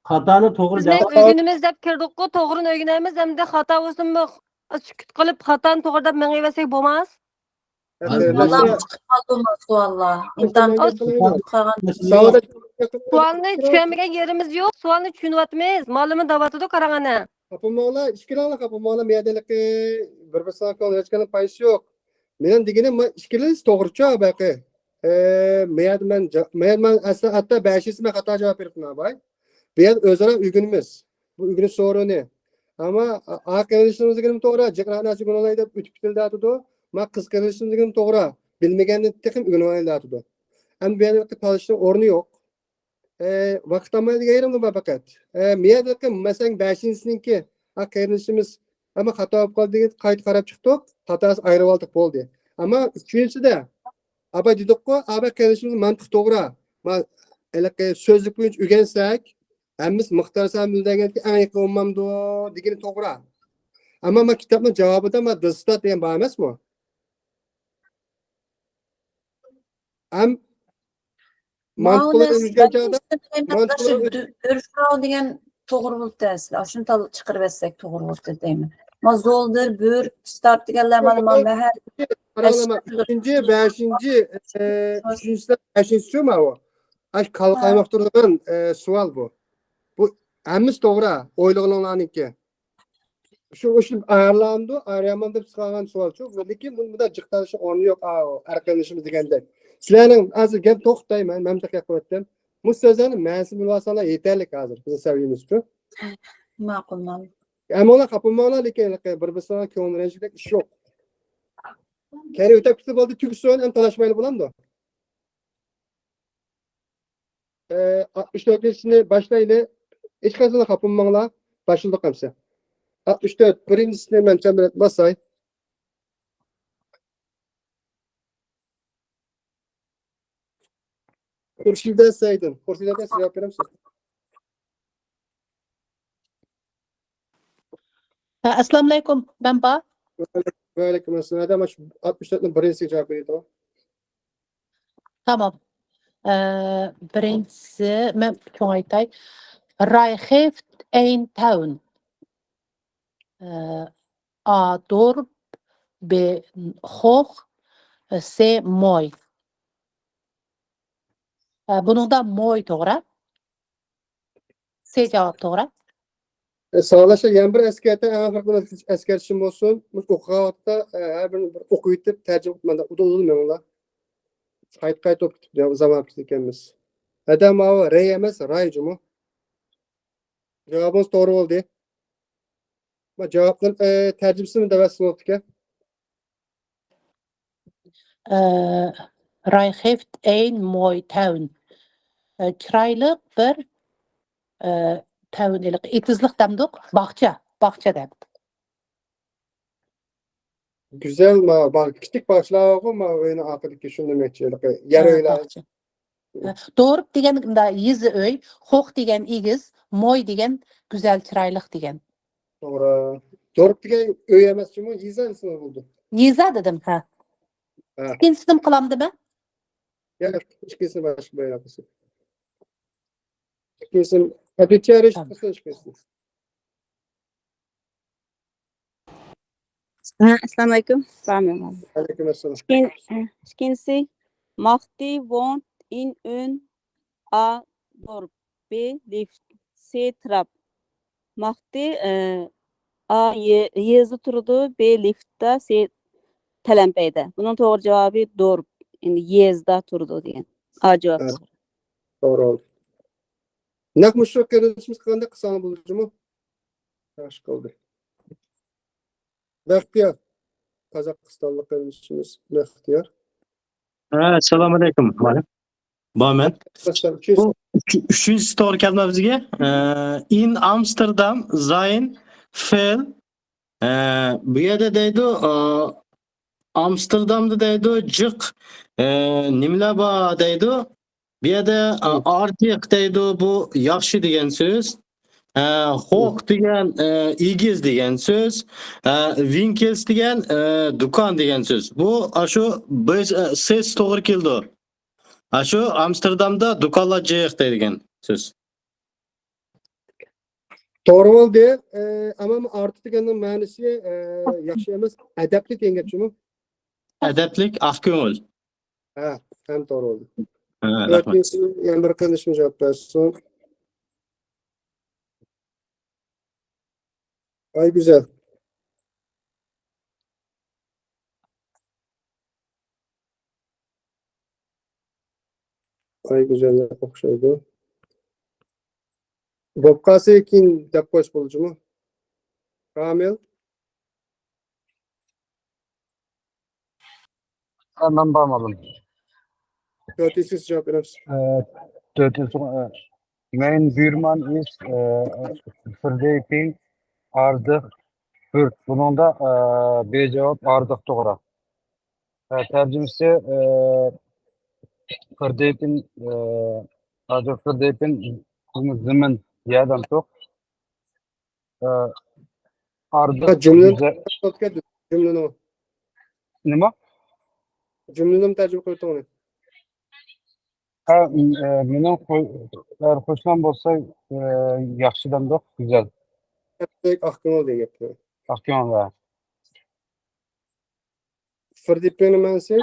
خاتانى توغرا بىز دەپ ئۆگىنىمىز دەپ كىردۇققۇ، توغرىنى ئۆگىنەمىز، ئەمدى خاتا بولسىمۇ سۈكۈت قىلىپ، خاتانى توغرا دەپ مېڭىۋەرسەك بولماس؟ ھە، ھازىر قېرىنداشلار. ئىمتىھان قىلىپ قالدىمۇ سوئاللار؟ ئىمتىھان قىلىپ قالغان. سوئالنى چۈشەنمىگەن يېرىمىز يوق، سوئالنى چۈشىنىۋاتىمىز. مۇئەللىمى دەۋاتىدۇ، قاراڭ ئەنە. خاپا بولماڭلار، ئىككىلەڭلار خاپا بولماڭلار، مەيەدىلىكى بىر-بىرسىگە كۆڭۈل ئېچىشقاننىڭ پايدىسى يوق. مېنىڭ دېگىنىم، ما، ئىككىلىسى توغرىچۇ، باقى. ئە، مەيەدە مەن جا-، مەيەدە مەن ئەسلى ھەتتا بەشىسى مەن خاتا جاۋاب بېرىپتىمەن، باي. بۇ يەردە ئۆزئارا ئۆگىنىمىز. بۇ ئۆگىنىش سورۇنى. ئەمما ئا-، ئا قېرىندىشىمىز دېگىنىمۇ توغرا، جىق نەرسە ئۆگىنەلەي دەپ ئۆتۈپ كېتىلدى دەتىدۇ. ما قىز قېرىندىشىمىز دېگىنىمۇ توغرا، بىلمىگەننى تېخىمۇ ئۆگىنىۋالاي دەتىدۇ. ئەمما بۇ يەردە تالىشىشنىڭ ئورنى يوق. ئە، ۋاقىت ئالمايدىغان يېرىملا بار پەقەت. ئە، مېيەدىكى، مەسىلەن، بەشىنچىسىنىڭكى، ئا، قېرىندىشىمىز، ئەمما خاتا بولۇپ قالدى دېگەن قايتا قاراپ چىقتۇق، خاتاسى ئايرىۋالدۇق، بولدى. ئەمما ئۈچىنچىسىدە، ئاباي دېدۇققۇ، ئاباي قېرىندىشىمىز مانتىق توغرا. ما-، ھېلىقى سۆزلۈك بويىچە ئۆگەنسەك، ھەممىسى مۇختەر سالىم دېگەنگە ئەڭ يېقىن بولمامدۇ دېگىنى توغرا. ئەمما ما كىتابنىڭ جاۋابىدا ما دىلسىتات دېگەن بار ئەمەسمۇ؟ ھەم مانتىق بىلەن ئۆگەنگەن چاغدا، مانتىق بىلەن ئۆ- بۆرۈشراۋ دېگەن توغرا بولۇپتۇ ئەسلى. ئاشۇنى تال-، چىقىرىۋەتسەك توغرا بولۇپتۇ دەيمەن. ما زولدۇر، بۆرۈك، ستارت دېگەنلەر مانا، ما مەھەر، ئۈچىنچى، بەشىنچى، ئە، ئۈچىنچىسى، بەشىنچىسىچۇ ماۋۇ؟ ئاش كالا قايماق تۇرىدىغان، ئە، سوئال بۇ. بۇ ھەممىسى توغرا، ئويلىغىنىڭلارنىڭكى. شۇ ئىشنى ئايرىلامدۇ، ئايرىيالمامدۇ دەپ چىقارغان سوئالچۇ. لېكىن بۇنى بۇنداق جىق تارتىشنىڭ ئورنى يوق، ئا، ئەركىنلىشىمىز دېگەندەك. سىلەرنىڭ ھازىر گەپ توختاي، مەن، مەن تېخى قىلىۋەتتىم. بۇ سۆزلەرنىڭ مەنىسىنى بىلىۋالساڭلار يېتەرلىك ھازىر بىزنىڭ سەۋىيەمىزچۇ. ماقۇل، ماقۇل. ئەمما ئۇلار خاپا بولماڭلار، لېكىن بىر-بىرسىڭلار كۆڭۈل رەنجىگۈدەك ئىش يوق. كەينى ئۆتۈپ كېتىپ بولدى، تۈگىسۇن، ئەمدى تالاشمايلى بولامدۇ؟ ئە، ئاتمىش تۆتىنچىسىنى باشلايلى. ھېچقايسىڭلار خاپا بولماڭلار. باشلىدۇق ئەمسە. ئاتمىش تۆت، بىرىنچىسىنى مەن چەمبىرەك باساي. خۇرشىدە سەيدىن. خۇرشىدە سەيدىن، جاۋاب بېرەمسىز؟ ھە، ئەسسالامۇئەلەيكۇم، مەن بار. ۋەئەلەيكۇم ئەسسالام. ھەدە، مانا شۇ ئاتمىش تۆتنىڭ بىرىنچىسىگە جاۋاب بېرىدۇ. تامام. ئە، بىرىنچىسى، مەن چوڭ ئېيتاي. Reicht ein Town. ئە، A Dorf، B Hoch، C Moi. ئە، بۇنىڭدا moi توغرا. سى جاۋاب توغرا. ئە، ساۋاقداشلار، يەنە بىر ئەسكەرتە، ئەڭ ئاخىرقى ئەسكەرتىشىم بولسۇن. مۇشۇ ئوقۇغان ۋاقىتتا، ئە، ھەر بىرىنى بىر ئوقۇۋېتىپ، تەرجىمە قىلىپ، مانداق ئۇدۇل-ئۇدۇل مېڭىڭلار. قايتا-قايتا ئوقۇپ كېتىپ زامان كېتىدىكەنمىز. ھەدە، ماۋۇ رەي ئەمەس، راي جۇمۇ. جاۋابىڭىز توغرا بولدى. ما جاۋابنىڭ، ئە، تەرجىمىسىنى دەۋەتسىڭىز بولىدىكەن. ئە، Reicht ein moi Town. ئە، چىرايلىق بىر، ئە، town، ھېلىقى ئېتىزلىق دەمدۇق، باغچە، باغچە دەمدۇق. گۈزەل، ما، باغ-، كىچىك باغچىلار بارغۇ، ما، ئۆينىڭ ئارقىدىكى شۇ نېمە ئىچىدىكى يەر ھە، ئۆيلەر. باغچە. ھە، دورپ دېگەن مۇنداق يېزا ئۆي، خوخ دېگەن ئېگىز، موي دېگەن گۈزەل، چىرايلىق دېگەن. توغرا. دورپ دېگەن ئۆي ئەمەس جۇمۇ، يېزا ئىسمى بولدى. يېزا دېدىم، ھە. ھە. ئىككىنچىسىنىمۇ قىلامدىمەن؟ ياق، ئىككىنچىسىنى باشقا بايان قىلسۇن. ئىككىنچىسىنى، ھە، تامام. قىلسۇن ئىككىنچىسىنى. ھە، ئەسسالامۇئەلەيكۇم. سالام. ۋەئەلەيكۇم ئەسسالام. ئىككىن-، ھە، ئىككىنچىسى، Matti wohnt in ein A Dorf, B Lift, C Trap. ماتتى، ئە، A يېزىدا تۇرىدۇ، B لىفتتا، C تەلەمپەيدە. بۇنىڭ توغرا جاۋابى دورپ، يەنى يېزىدا تۇرىدۇ دېگەن. A جاۋاب ھە. توغرا. توغرا بولدى. نەق مۇشۇ قېرىندىشىمىز قىلغاندەك قىلساڭلار بولىدۇ جۇمۇ. ياخشى قىلدى. بەختىيار. قازاقىستانلىق قېرىندىشىمىز بەختىيار. ھە، ئەسسالامۇئەلەيكۇم. بارمەن. بۇ ئۈچ-، ئۈچىنچىسى توغرا كەلدى بىزگە. ئە، in Amsterdam sein Fall. ئە، بۇ يەردە دەيدۇ، ئە، ئامستېردامدا دەيدۇ، جىق، ئە، نېمىلەر بار دەيدۇ. بۇ يەردە، ئە، ئارتىق دەيدۇ، بۇ ياخشى دېگەن سۆز. ئە، خوخ دېگەن، ئە، ئېگىز دېگەن سۆز. ئە، ۋىنكېلس دېگەن، ئە، دۇكان دېگەن سۆز. بۇ ئاشۇ بىز، ئە، سېس توغرا كېلىدۇ. ئاشۇ ئامستېردامدا دۇكانلار جىق دەيدىغان سۆز. توغرا بولدى. ئە، ئەمما ئارتىق دېگەننىڭ مەنىسى، ئە، ياخشى ئەمەس، ئەدەپلىك دېگەن گەپ جۇمۇ. ئەدەپلىك، ئاق كۆڭۈل. ھە، ھەم توغرا بولدى. ھە، رەھمەت. تۆتىنچى يەنە بىر قېرىندىشىمىز جاۋاب بەرسۇن. ئايگۈزەل. ئايگۈزەلگە ئوخشايدۇ. بولۇپ قالسا كېيىن دەپ قويسا بولىدۇ جۇمۇ. كامىل. ھە، مەن بارمىدىم. تۆتىنچىسى جاۋاب بېرىمىز. ئە، تۆتىنچى، ئە، Mein Bührmann ist, ئە، verdient Ardagh Bürd. بۇنىڭدا، ئە، بى جاۋاب ئاردىغ توغرا. ئە، تەرجىمىسى، ئە، verdient، ئە، Ardagh verdient زېمىن، يەردەن توق. ئە، ئاردىغ جۈملىنى گۈزەل. جۈملىنى. نېمە؟ جۈملىنى تەرجىمە قىلىۋېتىڭ. ھە، ئە، مېنىڭ خۇ-، ئەر خوشلام بولسا، ئە، ياخشى دەمدۇق، گۈزەل. ئاق كۆڭۈل دېگەن گەپ. ئاق كۆڭۈل، ھە. فىردېپىڭنىڭ مەنىسى؟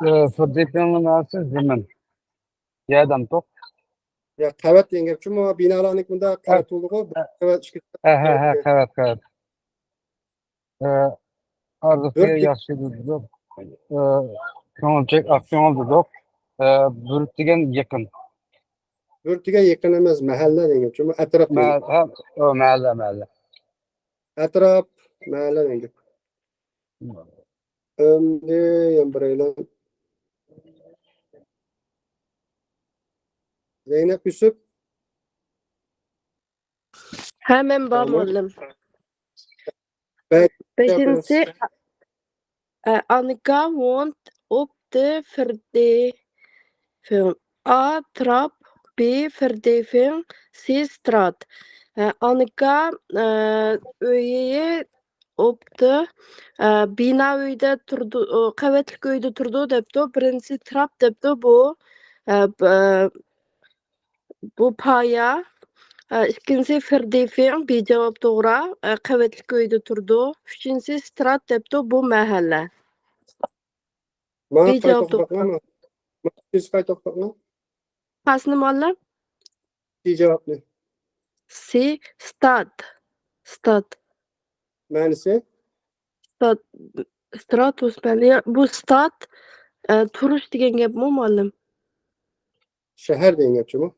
ئە، فىردېپىڭنىڭ مەنىسى زېمىن. يەردەن توق. يا، قەۋەت دېگەن گەپ. چۈنكى بۇ بىنالارنىڭ بۇنداق قەۋەت بولىدىغۇ، بىر قەۋەت، ئىككى قەۋەت. ھە، ھە، ھە، قەۋەت، قەۋەت. ئە، ئارزۇقى ياخشى دېدۇق. ئە، كۆڭۈلچەك، ئاق كۆڭۈل دېدۇق. ئە، بۈرۈت دېگەن يېقىن. بۈرۈت دېگەن يېقىن ئەمەس، مەھەللە دېگەن گەپ. چۈنكى ئەتراپ دېگەن. مە-، ھە، ئۇ مەھەللە، مەھەللە. ئەتراپ، مەھەللە دېگەن گەپ. ئەمدى يەنە بىرەيلەن. زەينەپ يۈسۈپ. ھە، مەن بار، مۇئەللىم. بەشىنچىسى، ئە، Annika wohnt op de vierde Verdieping. A Trap, B Verdieping, C Straat. ئە، ئانىكا، ئە، ئۆيى ئوپتى، ئە، بىنا ئۆيدە تۇرىدۇ، ئۇ قەۋەتلىك ئۆيدە تۇرىدۇ دەپتۇ. بىرىنچىسى تراپ دەپتۇ، بۇ، ئە، ب-، بۇ پايە. ئە، ئىككىنچىسى فىردېفىڭ، بى جاۋاب توغرا، ئە، قەۋەتلىك ئۆيدە تۇرىدۇ. ئۈچىنچىسى سترات دەپتۇ، بۇ مەھەللە. ماڭا بى جاۋاب توغرا. قايتا ئوقۇپ بېقىڭ. قايسىنى مۇئەللىم؟ سى جاۋابنى. سى، ستاد. ستاد. مەنىسى؟ ستاد، ستراتوس مەنە. يا، بۇ ستاد، ئە، تۇرۇش دېگەن گەپمۇ، مۇئەللىم؟ شەھەر دېگەن گەپ جۇمۇ.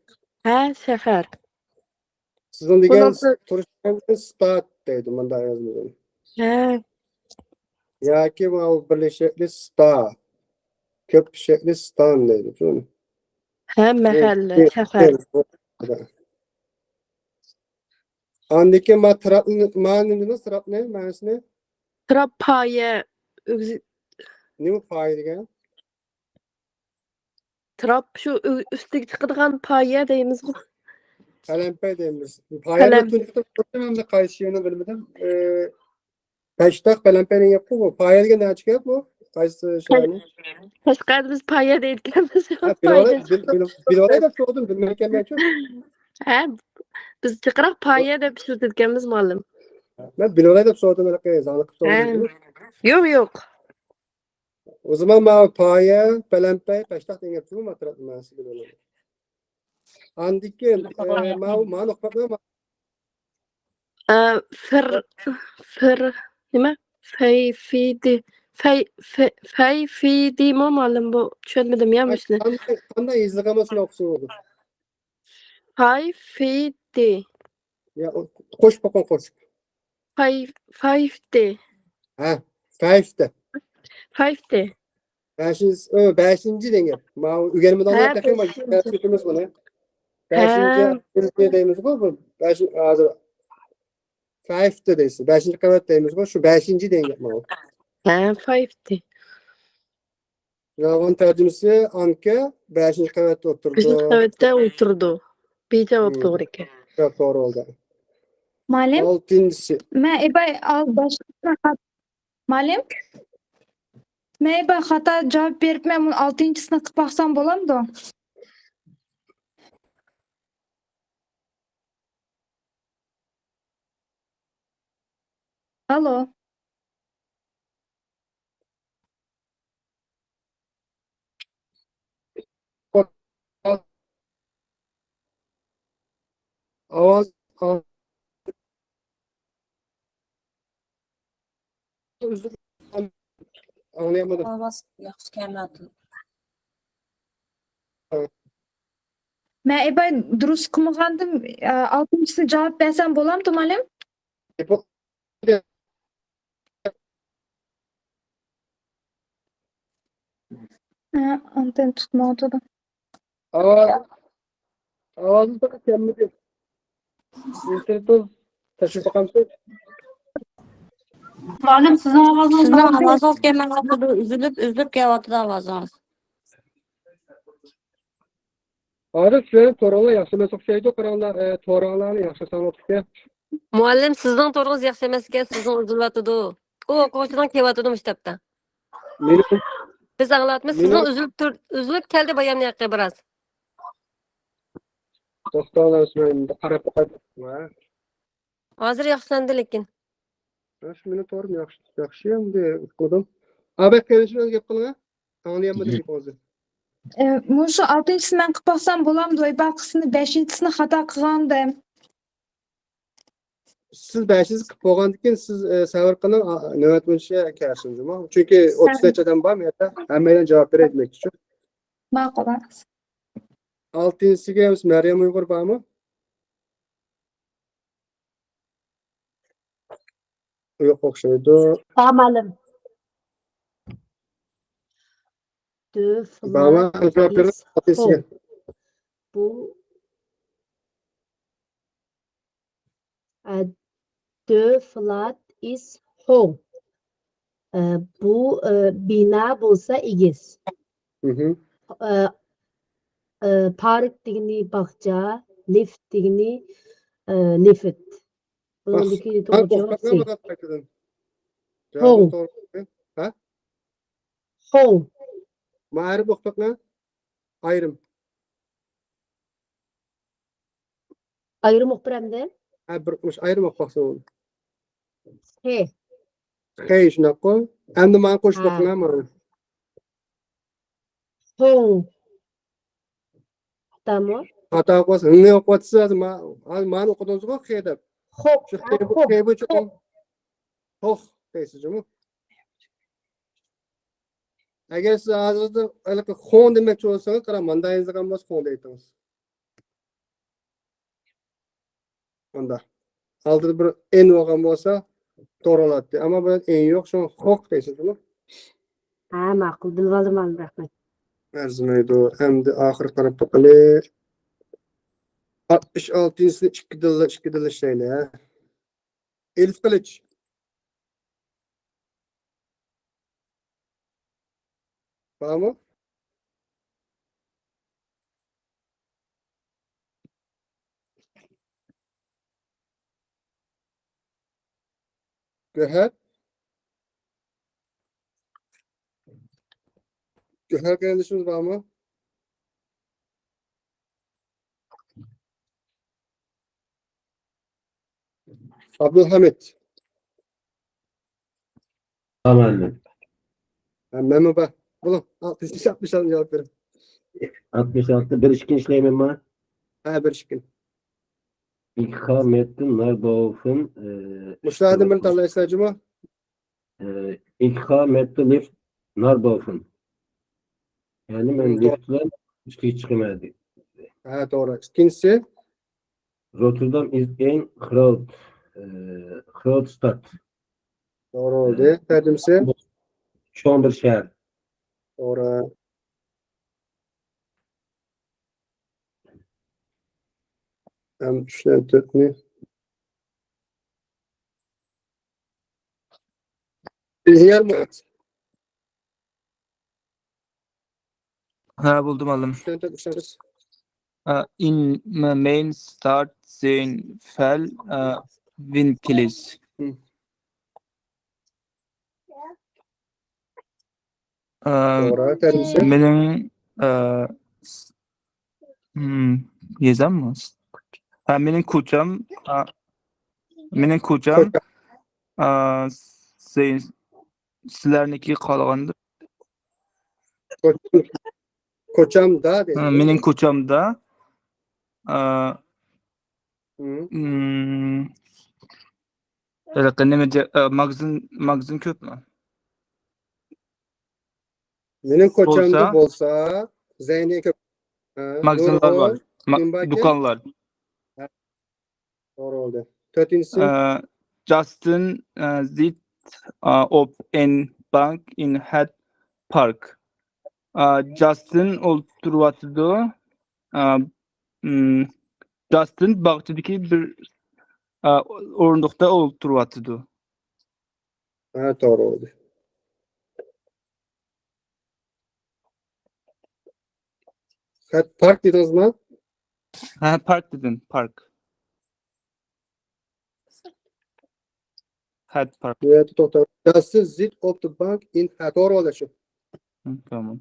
ھە، شەھەر. سىزنىڭ دېگەن بۇنىڭ بىر تۇرۇش ستاد دەيدۇ، مۇنداق يازمىدىم. ھە. ياكى ماۋۇ بىرلىك شەكلى ستا. كۆپ شەكلى ستان دەيدۇ، شۇ. ھە، مەھەللە، شەھەر. ئاندىن كېيىن ما تراپنى، ما نېمە دېدىڭىز، تراپنى مەنىسىنى؟ تراپ پايە، ئۆگزە-، نېمە پايە دېگەن؟ تراپ شۇ ئۈ-، ئۈستىگە چىقىدىغان پايە دەيمىزغۇ. پەلەمپەي دەيمىز. پايەنى پەلەم- تۇنجۇقتىن قوشتۇم، ئەمدى قايسى شېئىرنى بىلمىدىم. ئى، پەشتاق، پەلەمپەي دېگەن گەپقۇ بۇ. پايە دېگەن نەچچە گەپ بۇ؟ قايسى شېئىرنى؟ قەشقەردە بىز پايە دەيدىكەنمىز. ھە، بىلىۋالاي، بىل-، بىل-، بىلىۋالاي دەپ سورىدىم، بىلمەيدىكەنمەنچۇ. ھە، بىز جىقراق پايە دەپ ئىشلىتىدىكەنمىز، مۇئەللىم. مەن بىلىۋالاي دەپ سورىدىم، ھېلىقى زاڭلىق قىلىپ سورىدىم. ھە. يوق، يوق. ئۇ زامان ماۋۇ پايە، پەلەمپەي، پەشتاق دېگەن گەپ جۇمۇ، ماتېرىيال مەنىسى بىلىۋالاي. ئاندىن كېيىن، ئە، ماۋۇ، مانا ئوقۇپ باقمايمەن. ئە، فىر، فىر، نېمە؟ فەيفىدى، فەي-، فەي-، فەيفىدىمۇ مۇئەللىم بۇ؟ چۈشەنمىدىم يا مۇشۇنى. قانداق، قانداق يېزىلغان بولسا شۇنداق ئوقۇسا بولىدۇ. فەيفىدى. يا، قوشۇپ باققىن، قوشۇپ. فەي-، فەيفتى. ھە، فەيفتى. فەيفتى. بەشىنچى، ئۆ، بەشىنچى دېگەن گەپ. ماۋۇ ئۆگەنمىدىڭلار ھە، تېخى، بەشىنچى. بەشىنچى، بەشىنچى دەيمىزغۇ بۇ. بەش-، ھازىر فەيفتى دەيسىز. بەشىنچى قەۋەت دەيمىزغۇ، شۇ بەشىنچى دېگەن گەپ ماۋۇ. ھە، فەيفتى. يالغان تەرجىمىسى ئانكا بەشىنچى قەۋەتتە ئولتۇرىدۇ. بەشىنچى قەۋەتتە ئولتۇرىدۇ. بى جاۋاب توغرا ئىكەن. جاۋاب توغرا بولدى. مۇئەللىم؟ ئالتىنچىسى. مەن ئېباي ئال-، باش-، مۇئەللىم؟ مەن ئېباي خاتا جاۋاب بېرىپمەن، مۇنۇ ئالتىنچىسىنى قىلىپ باقسام بولامدۇ؟ ئالو. ئاۋاز، ئاۋاز ئۈزۈپ، ئاڭلىيالمىدىم. ئاۋاز ياخشى كەلمەيدۇ. مەن ئېباي دۇرۇس قىلمىغاندىم، ئالتىنچىسىنى جاۋاب بەرسەم بولامدۇ، مۇئەللىم؟ ھە، ئانتېننا تۇتمايۋاتىدۇ. ئاۋاز، ئاۋازىڭىز پەقەت كەلمىدى. ئىنتېرنېتىڭىز تەكشۈرۈپ باقامسىز؟ مۇئەللىم، سىزنىڭ ئاۋازىڭىز سىزنىڭ ئاۋازىڭىز كەلمەي قاپتۇ، ئۈزۈلۈپ ئۈزۈلۈپ كېلىۋاتىدۇ ئاۋازىڭىز. ھازىر سىلەرنىڭ تورۇڭلار ياخشى ئەمەس ئوخشايدۇ، قاراڭلار، ئە، تورۇڭلارنى ياخشى ساڭلاتتىكەن. مۇئەللىم، سىزنىڭ تورىڭىز ياخشى ئەمەس ئىكەن، سىزنىڭ ئۈزۈلۈۋاتىدۇ. ئۇ ئوقۇغۇچىنىڭ كېلىۋاتىدۇ مۇشۇ تەپتە. مېنىڭ بىز ئاڭلاۋاتىمىز، سىزنىڭ ئۈزۈلۈپ تۇر، ئۈزۈلۈپ كەلدى بايام ياقى بىراز. توختاڭلار، مەن قاراپ باقاي. ھازىر ياخشىلاندى لېكىن. مېنىڭ تورۇم ياخشى، ياخشى ئەمدى ئۇقمىدىم. ئابەت قېرىندىشىم بىلەن گەپ قىلىڭا. ئاڭلىيالمىدىم گېپىڭىزنى. ئە، مۇشۇ ئالتىنچىسىنى مەن قىلىپ باقسام بولامدۇ؟ باققىسىنى بەشىنچىسىنى خاتا قىلغانىدىم. سىز بەشىنچىسى قىلىپ بولغاندىن كېيىن سىز، ئە، سەۋر قىلىڭ، ئا، نۆۋەت بويىچە كەلسۇن جۇمۇ. چۈنكى ئوتتۇز نەچچە ئادەم بار بۇ يەردە. ھەممەيلەن جاۋاب بېرەي دېمەكچى. ماقۇل. ئالتىنچىسىگە مەريەم ئۇيغۇر بارمۇ؟ يوق ئوخشايدۇ. بار مۇئەللىم. دۆ بارمۇ؟ فلات جاۋاب بېرىڭ. ئىس ئالتىنچىسىگە. خو. بۇ ئە، دۆ فلات ئىس خو. ئە، بۇ ئە، بىنا بولسا ئېگىز. مھم. ئە، ئە، پارك دېگىنى باغچە، لىفت دېگىنى ئە، لىفت. بۇنىڭدىكى ھە، توغرا جاۋاب توختاپ سى. قالمىدۇق قايتىدىن. ھوڭ. جاۋابىمىز توغرا. ھە؟ ھوڭ. مائارىپ ئوقۇپ بېقىڭ. ئايرىم. ئايرىم ئوقۇپ بېرەمدە؟ ھە، بىر مۇش ئايرىم ئوقۇپ باقسا بولدى. خې. خې، شۇنداققۇ. ئەمدى مانا قوشۇپ ھە. بېقىڭ مانا. ھوڭ. خاتامۇ؟ خاتا ئوقۇۋاتسىز. ھىڭنى ئوقۇۋاتسىز ھازىر. ما-، ھازىر مانا ئوقۇدىڭىزغۇ خې دەپ. خوق. شۇ خې بۇ، خوق. خې بۇ چوقۇم. خوق دەيسىز جۇمۇ. ئەگەر سىز ھازىر ھېلىقى خوڭ دېمەكچى بولسىڭىز، قاراڭ، ماندا يېزىلغان بولسا خوڭ دەيتىڭىز. ماندا. ئالدىدا بىر ئېن بولغان بولسا توغرا بولاتتى. ئەمما بۇ يەردە ئېن يوق، شۇڭا خوق دەيسىز جۇمۇ. ھە، ماقۇل، بىلىۋالدىم، رەھمەت. ئەرزىمەيدۇ. ئەمدى ئاخىرى قاراپ باقىلى. ئاتمىش ئالتىنچىسىنى ئىككىدىنلا، ئىككىدىنلا ئىشلەيلى، ھە. ئېلىپ قىلىچ. بارمۇ؟ گۆھەر؟ گۆھەر قېرىندىشىمىز بارمۇ؟ ئابدۇلھەمىد. مۇئەللىم. ھە، مەنمۇ بار. بولۇڭ، ئاتمىش ئالتىنچى جاۋاب بېرىڭ. ئاتمىش ئالتە، بىر ئىككىنى ئىشلەيمەنما؟ ھە، بىر ئىككىنى. Ich habe mit Narbaufen, ئى، مۇشۇلاردىن بىرنى تاللايسىلەر جۇمۇ. ئى، Ich habe mit Lift Narbaufen. يەنى مەن مم، لىفت بىلەن ئۈستىگە چىقىمەن دېدى. ھە، توغرا. ئىككىنچىسى. Rotterdam ist ein Groot, ئى، Grootstadt. توغرا بولدى. تەرجىمىسى. چوڭ بىر شەھەر. توغرا. ھەم ئۈچتىن تۆتنى. ئىلھىيار مۇھەممەد. ھە، بولدى، مۇئەللىم. ئۈچتىن تۆت ئىشلەتسىز. ئە، In mein Stadt sind viel, ئە، Winkel. ھىم. ئە، توغرا، تەرجىمىسى. مېنىڭ، ئە، س-، ھىم، يېزاممۇ؟ ھە، مېنىڭ كوچام، ئە، مېنىڭ كوچام، كوچا. ئە، سى-، سىلەرنىڭكىگە قالغاندۇر. كوچامدا دەيدۇ. ھە، مېنىڭ كوچامدا، ئە، ھىم. ھىم، ھېلىقى نېمە دە-، ئە، ماگىزىن، ماگىزىن كۆپمۇ؟ مېنىڭ كوچامدا بولسا، بولسا، زەينى كۆپ. ھە، ماگىزىنلار نۇرغۇن بار. ما-، نېمە باركەن؟ دۇكانلار. توغرا بولدى. تۆتىنچىسى. ئە، Justin، ئە، sitzt، ئە، op en Bank in Hyde Park. ئە، جاستىن ئولتۇرۇۋاتىدۇ. ئە، ئىم، جاستىن باغچىدىكى بىر، ئا، ئورۇندۇقتا ئولتۇرۇۋاتىدۇ. ھە، توغرا بولدى. خەت پارك دېدىڭىزمۇ؟ ھە، پارك دېدىم، پارك. خەت پارك. بۇ يەردە توختاڭ. Das sieht auf die Bank in Herr. توغرا بولدى شۇ. ھە، تامام.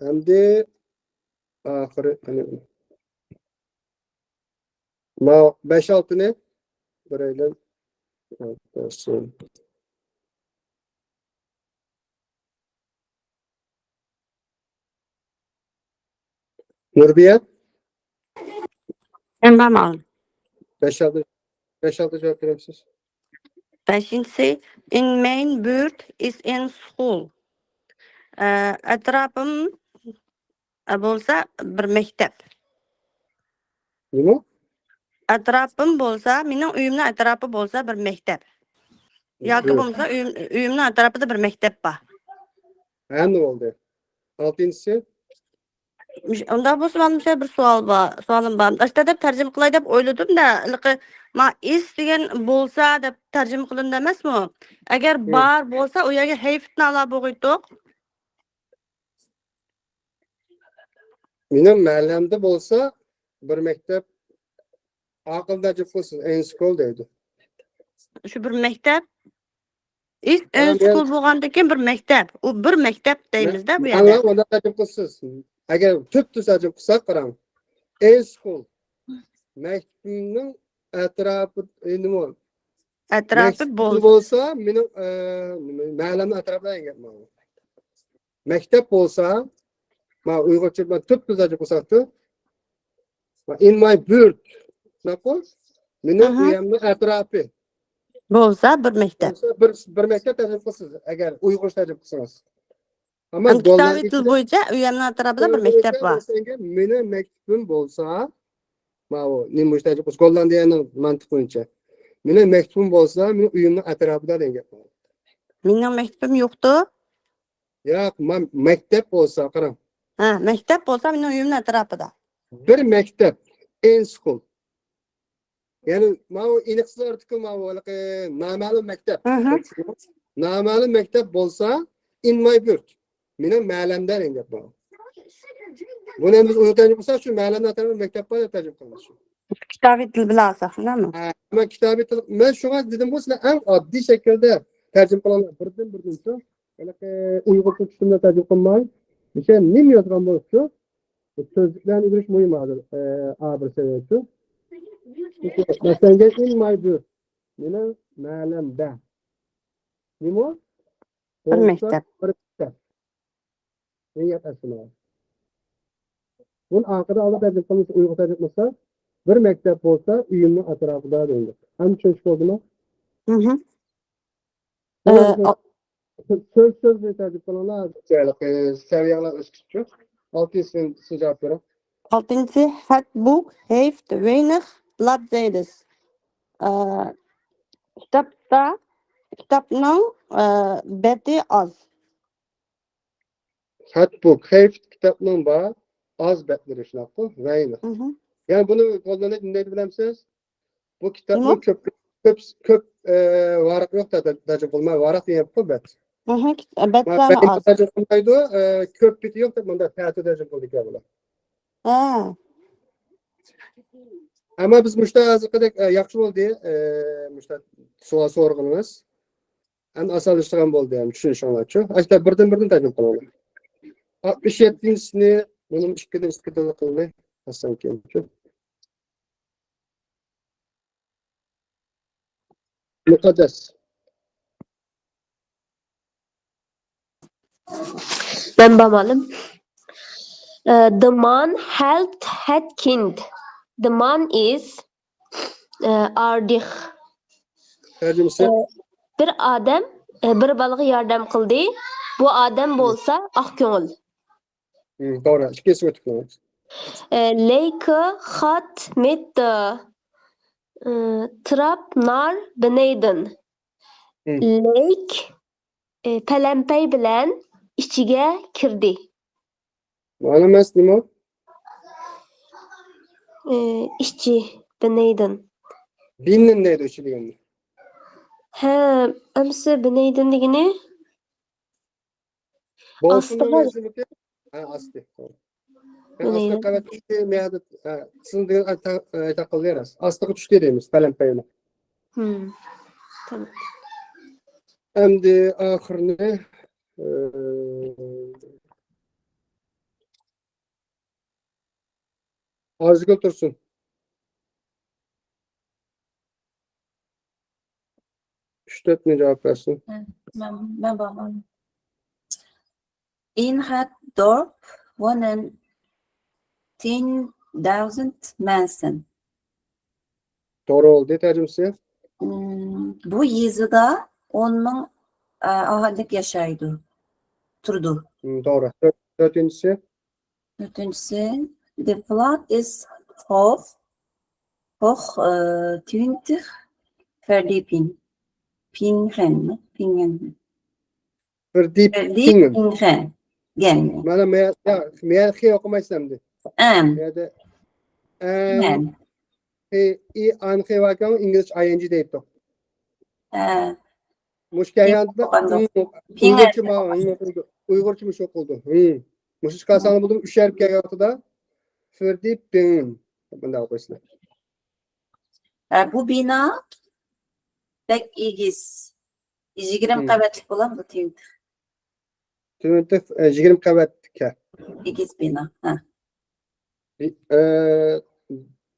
ئەمدى ئاخىرى، ما بەش ئالتىنى بىرەيلەن. نۇربىيە؟ ئەمما ماڭ. بەش ئالتە، بەش ئالتە جاۋاب بېرەمسىز؟ بەشىنچىسى، in mein Buurt is een school. ئە، ئەتراپىم، ئە، بولسا بىر مەكتەپ. نېمە؟ ئەتراپىم بولسا، مېنىڭ ئۆيۈمنىڭ ئەتراپى بولسا بىر مەكتەپ. ياكى بولمىسا ئۆيۈم، ئۆيۈمنىڭ ئەتراپىدا بىر مەكتەپ بار. ھەممە بولدى. ئالتىنچىسى؟ مۇش-، ئۇنداق بولسا، مانا مۇشۇ بىر سوئال بار، سوئالىم بار. ئاشۇنداق دەپ تەرجىمە قىلاي دەپ ئويلىدىم-دە، ھېلىقى، ما، is دېگەن بولسا دەپ تەرجىمە قىلىندى ئەمەسمۇ؟ ئەگەر ھە. بار بولسا، ئۇ يەرگە ھەيفتنى ئالا بولغىيتتۇق. مېنىڭ مەھەللەمدە بولسا بىر مەكتەپ، ئاقىل تەرجىمە قىلسىز، ئېن سكول دەيدۇ. شۇ بىر مەكتەپ، ئىس، ئەن سكول بولغاندىن كېيىن بىر مەكتەپ. ئۇ بىر مەكتەپ دەيمىز-دە بۇ يەردە. ئۇنداق تەرجىمە قىلسىز. ئەگەر تۈپتۈز تەرجىمە قىلساق، قاراڭ. ئېن سكول. مەكتىپىمنىڭ ئەتراپى، ئە، نېمە؟ ئەتراپى مەكتىپىم بولسا. بولسا، مېنىڭ، ئە، نېمە، مەھەللەمنىڭ ئەتراپىدا دېگەن گەپ مانا. مەكتەپ بولسا، ما ئۇيغۇرچە ما تۈپتۈز تەرجىمە قىلساقچۇ؟ ما in my Buurt. شۇنداققۇ؟ مېنىڭ ئاھا. ئۆيۈمنىڭ ئەتراپى. بولسا بىر مەكتەپ. بولسا بىر، بىر مەكتەپ تەرجىمە قىلسىز. ئەگەر ئۇيغۇرچە تەرجىمە قىلسىڭىز. ئەمما ئەمما كىتابىي تىل بويىچە ئۆيۈمنىڭ ئەتراپىدا بىر مەكتەپ بار. مېنىڭ مەكتىپىم بولسا، ماۋۇ، نېمە بويىچە تەرجىمە قىلسا، گوللاندىيەنىڭ مانتىقى بويىچە. مېنىڭ مەكتىپىم بولسا، مېنىڭ ئۆيۈمنىڭ ئەتراپىدا دېگەن گەپ. مېنىڭ مەكتىپىم يوقتۇ. ياق، ما-، مەكتەپ بولسا، قاراڭ. ھە، مەكتەپ بولسا، مېنىڭ ئۆيۈمنىڭ ئەتراپىدا. بىر مەكتەپ، ئېن سكول. يەنى ماۋۇ ئېنىقسىز ئارتىكىل، ماۋۇ ھېلىقى نامەلۇم مەكتەپ. ئاھا. نامەلۇم مەكتەپ بولسا، in my Buurt. مېنىڭ مەھەللەمدە دېگەن گەپ بار. بۇنى بىز ئۇيغۇر تەرجىمە قىلساق، شۇ مەھەللەمدە ئاتالغان مەكتەپ بار دەپ تەرجىمە قىلىمىز شۇ. كىتابىي تىل بىلەن ئالساق، شۇنداقمۇ؟ ھە، ئەمما كىتابىي تىل، مەن شۇڭا دېدىمغۇ، سىلەر ئەڭ ئاددىي شەكىلدە تەرجىمە قىلىڭلار. بىردىن بىردىن شۇ. ھېلىقى ئۇيغۇرچە چۈشۈمدە تەرجىمە قىلماي، مۇشۇ نېمە يازغان بولسا شۇ، سۆزلۈكلەرنى ئۆگىنىش مۇھىم ھازىر، ئە، ئا بىر سەۋىيە ئۈچۈن. مەسىلەن، in my Buurt. مېنىڭ مەھەللەمدە. نېمە؟ بىر مەكتەپ. بىر مەكتەپ. نىيەت ئەسلىمە. بۇنى ئارقىدا ئالدى تەرجىمە قىلمىسا، ئۇيغۇر تەرجىمە قىلسا، بىر مەكتەپ بولسا، ئۆيۈمنىڭ ئەتراپىدا دەيدۇ. ئەمدى چۈشىنىشكە بولدىمۇ؟ مھم. بۇنى ئە، سۆز، سۆز، سۆزنى تەرجىمە قىلىڭلار. ھېلىقى سەۋىيەڭلار ئۆسكۈچە. ئالتىنچىسىنى سىز جاۋاب بېرىڭ. ئالتىنچىسى، Het boek heeft weinig bladzijdes. ئە، كىتابتا، كىتابنىڭ، ئە، بېتى ئاز. Het boek heeft كىتابنىڭ بار، ئاز بەتلىرى شۇنداققۇ؟ Weinig. مھم. يەنى بۇنى قوللىنىش نېمە دەيدۇ بىلەمسىز؟ بۇ كىتابنىڭ نېمە؟ كۆپ، كۆپ، كۆپ، ئە، ۋاراق يوق، تە-، تە-، تەرجىمە قىلماي، ۋاراق دېگەن گەپقۇ بەت. مھم، كىت-، بەت ما-، سانى بەت ئاز. تەرجىمە قىلمايدۇ، ئە، كۆپ بېتى يوق دەپ مۇنداق تەتۈر تەرجىمە قىلىدىكەن بۇلار. ھە. ئەمما بىز مۇشتا ھازىرقىدەك، ئە، ياخشى بولدى، ئە، مۇشتا سوئال سورىغىنىڭىز. ئەمدى ئاسانلىشىدىغان بولدى، ئەمدى چۈشىنىشىڭلارچۇ. ئاشتا بىردىن بىردىن تەرجىمە قىلىڭلار. ئاتمىش يەتتىنچىسىنى مېنىڭ ئىككىدىن ئىككىدىن قىلدى. ئاسان كېيىنچۇ. مۇقەددەس. مەن بارمالىم. ئە، De man helpt het kind. De man is، ئە، ئارىدىغ. تەرجىمىسى؟ ئە، بىر ئادەم، ئە، بىر بالىغا ياردەم قىلدى. بۇ ئادەم بولسا ئاق كۆڭۈل. ھم، توغرا. ئىككىنچىسىگە ئۆتۈپ كېتىمىز. ئە، Leike gaat met de، ئە، trap naar beneden. ھم. لەيك، ئە، پەلەمپەي بىلەن ئىچىگە كىردى. مانا ئەمەس نېمە؟ ئى، ئىچى، بىنەيدىن. بىننىن دەيدۇ ئىچى دېگەننى. ھە، ئەمسە بىنەيدىن دېگىنى؟ بولسۇن ئاستىغا. دېمەيسىزمىكىن؟ ھە، ئاستى. ھە، ئاستى بىنەيدىن. قەۋەت ئۈچتە مەھەدە، ھە، سىزنىڭ دېگەن ئايتا قىلدى راست. ئاستىغا چۈشتى دەيمىز، پەلەمپەينى. ھىم. تامام. ئەمدى ئاخىرىنى، ئى، ئارزۇگۈل تۇرسۇن. ئۈچ تۆتنى جاۋاب بەرسۇن. مەن، مەن بارمەن. Ihn hat Dorf wohnen zehntausend Menschen. توغرا بولدى تەرجىمىسى. ئىم، بۇ يېزىدا ئون مىڭ ئە، ئاھالىلىك ياشايدۇ، تۇرىدۇ. ھىم، توغرا. تۆت-، تۆتىنچىسى. تۆتىنچىسى، die Fläche ist hoch, hoch ئە، twintig Verdieping. پىڭخەنمۇ؟ پىڭخەن. بىردى بىردى پىڭ. پىڭخەن. گەنمۇ؟ مانا مەيەخى ئوقۇمايسىز ئەمدى. ئەم. يەردە ئەن. مەن. ئى، ئى، ئانخى ۋاكاڭ ئىنگلىزچە ئاي ئېن جى دەيتتۇق. ئە، مۇشۇ كەياندا ئوقۇغاندا. ئۇيغۇرچە ما-، ئۇيغۇرچە مۇشۇ ئوقۇلدى. ھىم. مۇشۇ چىقارساڭلار بولدى، ئۈچ ھەرپ كەلگەن ۋاقتىدا فىردى پىڭ. بۇنداق ئوقۇيسىلەر. ئە، بۇ بىنا بەك ئېگىز. يىگىرمە ھىم. قەۋەتلىك بولامدۇ تېمىتىق؟ تۆۋەنتە، ئە، يىگىرمە قەۋەتلىك. ئېگىز بىنا. ھە. ئە،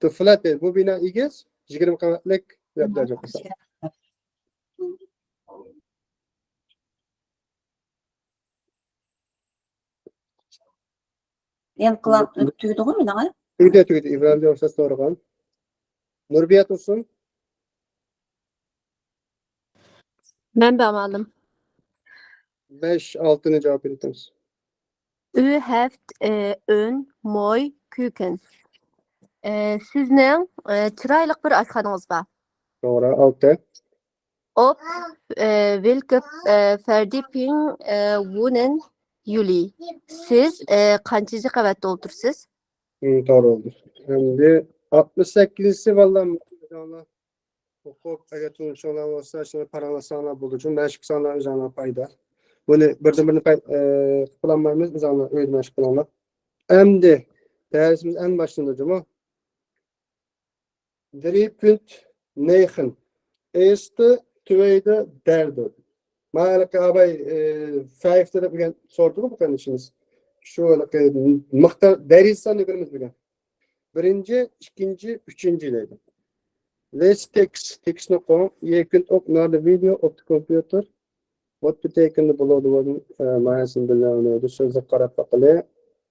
the flat، بۇ بىنا ئېگىز، يىگىرمە قەۋەتلىك دەپ تەرجىمە قىلساق. يەنە قىلام، تۈگىدىغۇ مېنىڭ؟ تۈگىدى، تۈگىدى. ئىبراھىمجان ئۇستاز سورىغان. نۇربىيە تۇرسۇن. مەن بەرمەلىم. بەش، ئالتىنى جاۋاب بېرىتىمىز. ئۈ ھەفت ئۈن موي كۈكۈن. ئە، سىزنىڭ، ئە، چىرايلىق بىر ئاشخانىڭىز بار. توغرا، ئالتە. ئوپ، ئە، ۋىلكىپ، ئە، فەردىپىڭ، ئە، ۋۇنەن يۇلى. سىز، ئە، قانچىنچى قەۋەتتە ئولتۇرىسىز؟ ھىم، توغرا بولدى. ئەمدى ئاتمىش سەككىزىنچىسى بالام. ئوقۇپ، ئەگەر تونۇشۇڭلار بولسا، شۇنى پاراڭلاشساڭلار بولىدۇ. مەشىق قىلساڭلار ئۆزۈڭلار پايدا. بۇنى بىردىن بىرنى پاي-، ئە، قىلالمايمىز، ئۆزۈڭلار ئۆيدە مەشىق قىلىڭلار. ئەمدى دەرسىمىز ئەمدى باشلىنىدۇ جۇمۇ. دري بوينت نيخن. ئېرستە، تويدە، دەردە. مانا ھېلىقى ئاباي، ئى، فەيفتە دەپ بۈگۈن سورىدىغۇ بۇ قېرىندىشىمىز. شۇ ھېلىقى مىقدار دەرىجە ساننى كۆرىمىز بۈگۈن. بىرىنچى، ئىككىنچى، ئۈچىنچى دەيدۇ. لېس تېكىست، تېكىستنى قويۇڭ. يېكىن ئوك نادى ۋىدېو، ئوپتىك كومپيۇتېر. What to take in the below the word، ئە، مەنىسىنى بىلمەيدۇ. سۆزلۈك قاراپ باقىلى.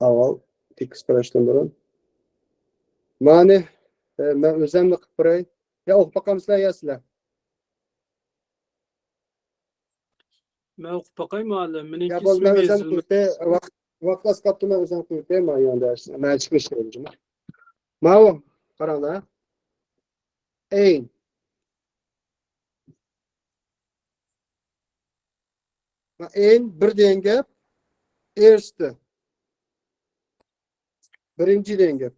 ئاۋۋال تېكىست قاراشتىن بۇرۇن. مانى، ئە، مەن ئۆزۈمنى قىلىپ بېرەي. يا ئوقۇپ باقامسىلەر يا سىلەر؟ مەن ئوقۇپ باقاي مۇئەللىم. مېنىڭكى يا بولدى، مەن ئىسمىم ئۆزۈم يېزىلمىدى. قىلىپ، ۋاق-، ۋاقىت ئاز قاپتۇ، مەن ئۆزۈم قىلىپ، مانا يەنە دەرس. مەن چىقىش كېرەك جۇمۇ. ماۋۇ، قاراڭلار. ئەين. ئەين بىر دېگەن گەپ، ئېرستە. بىرىنچى دېگەن گەپ.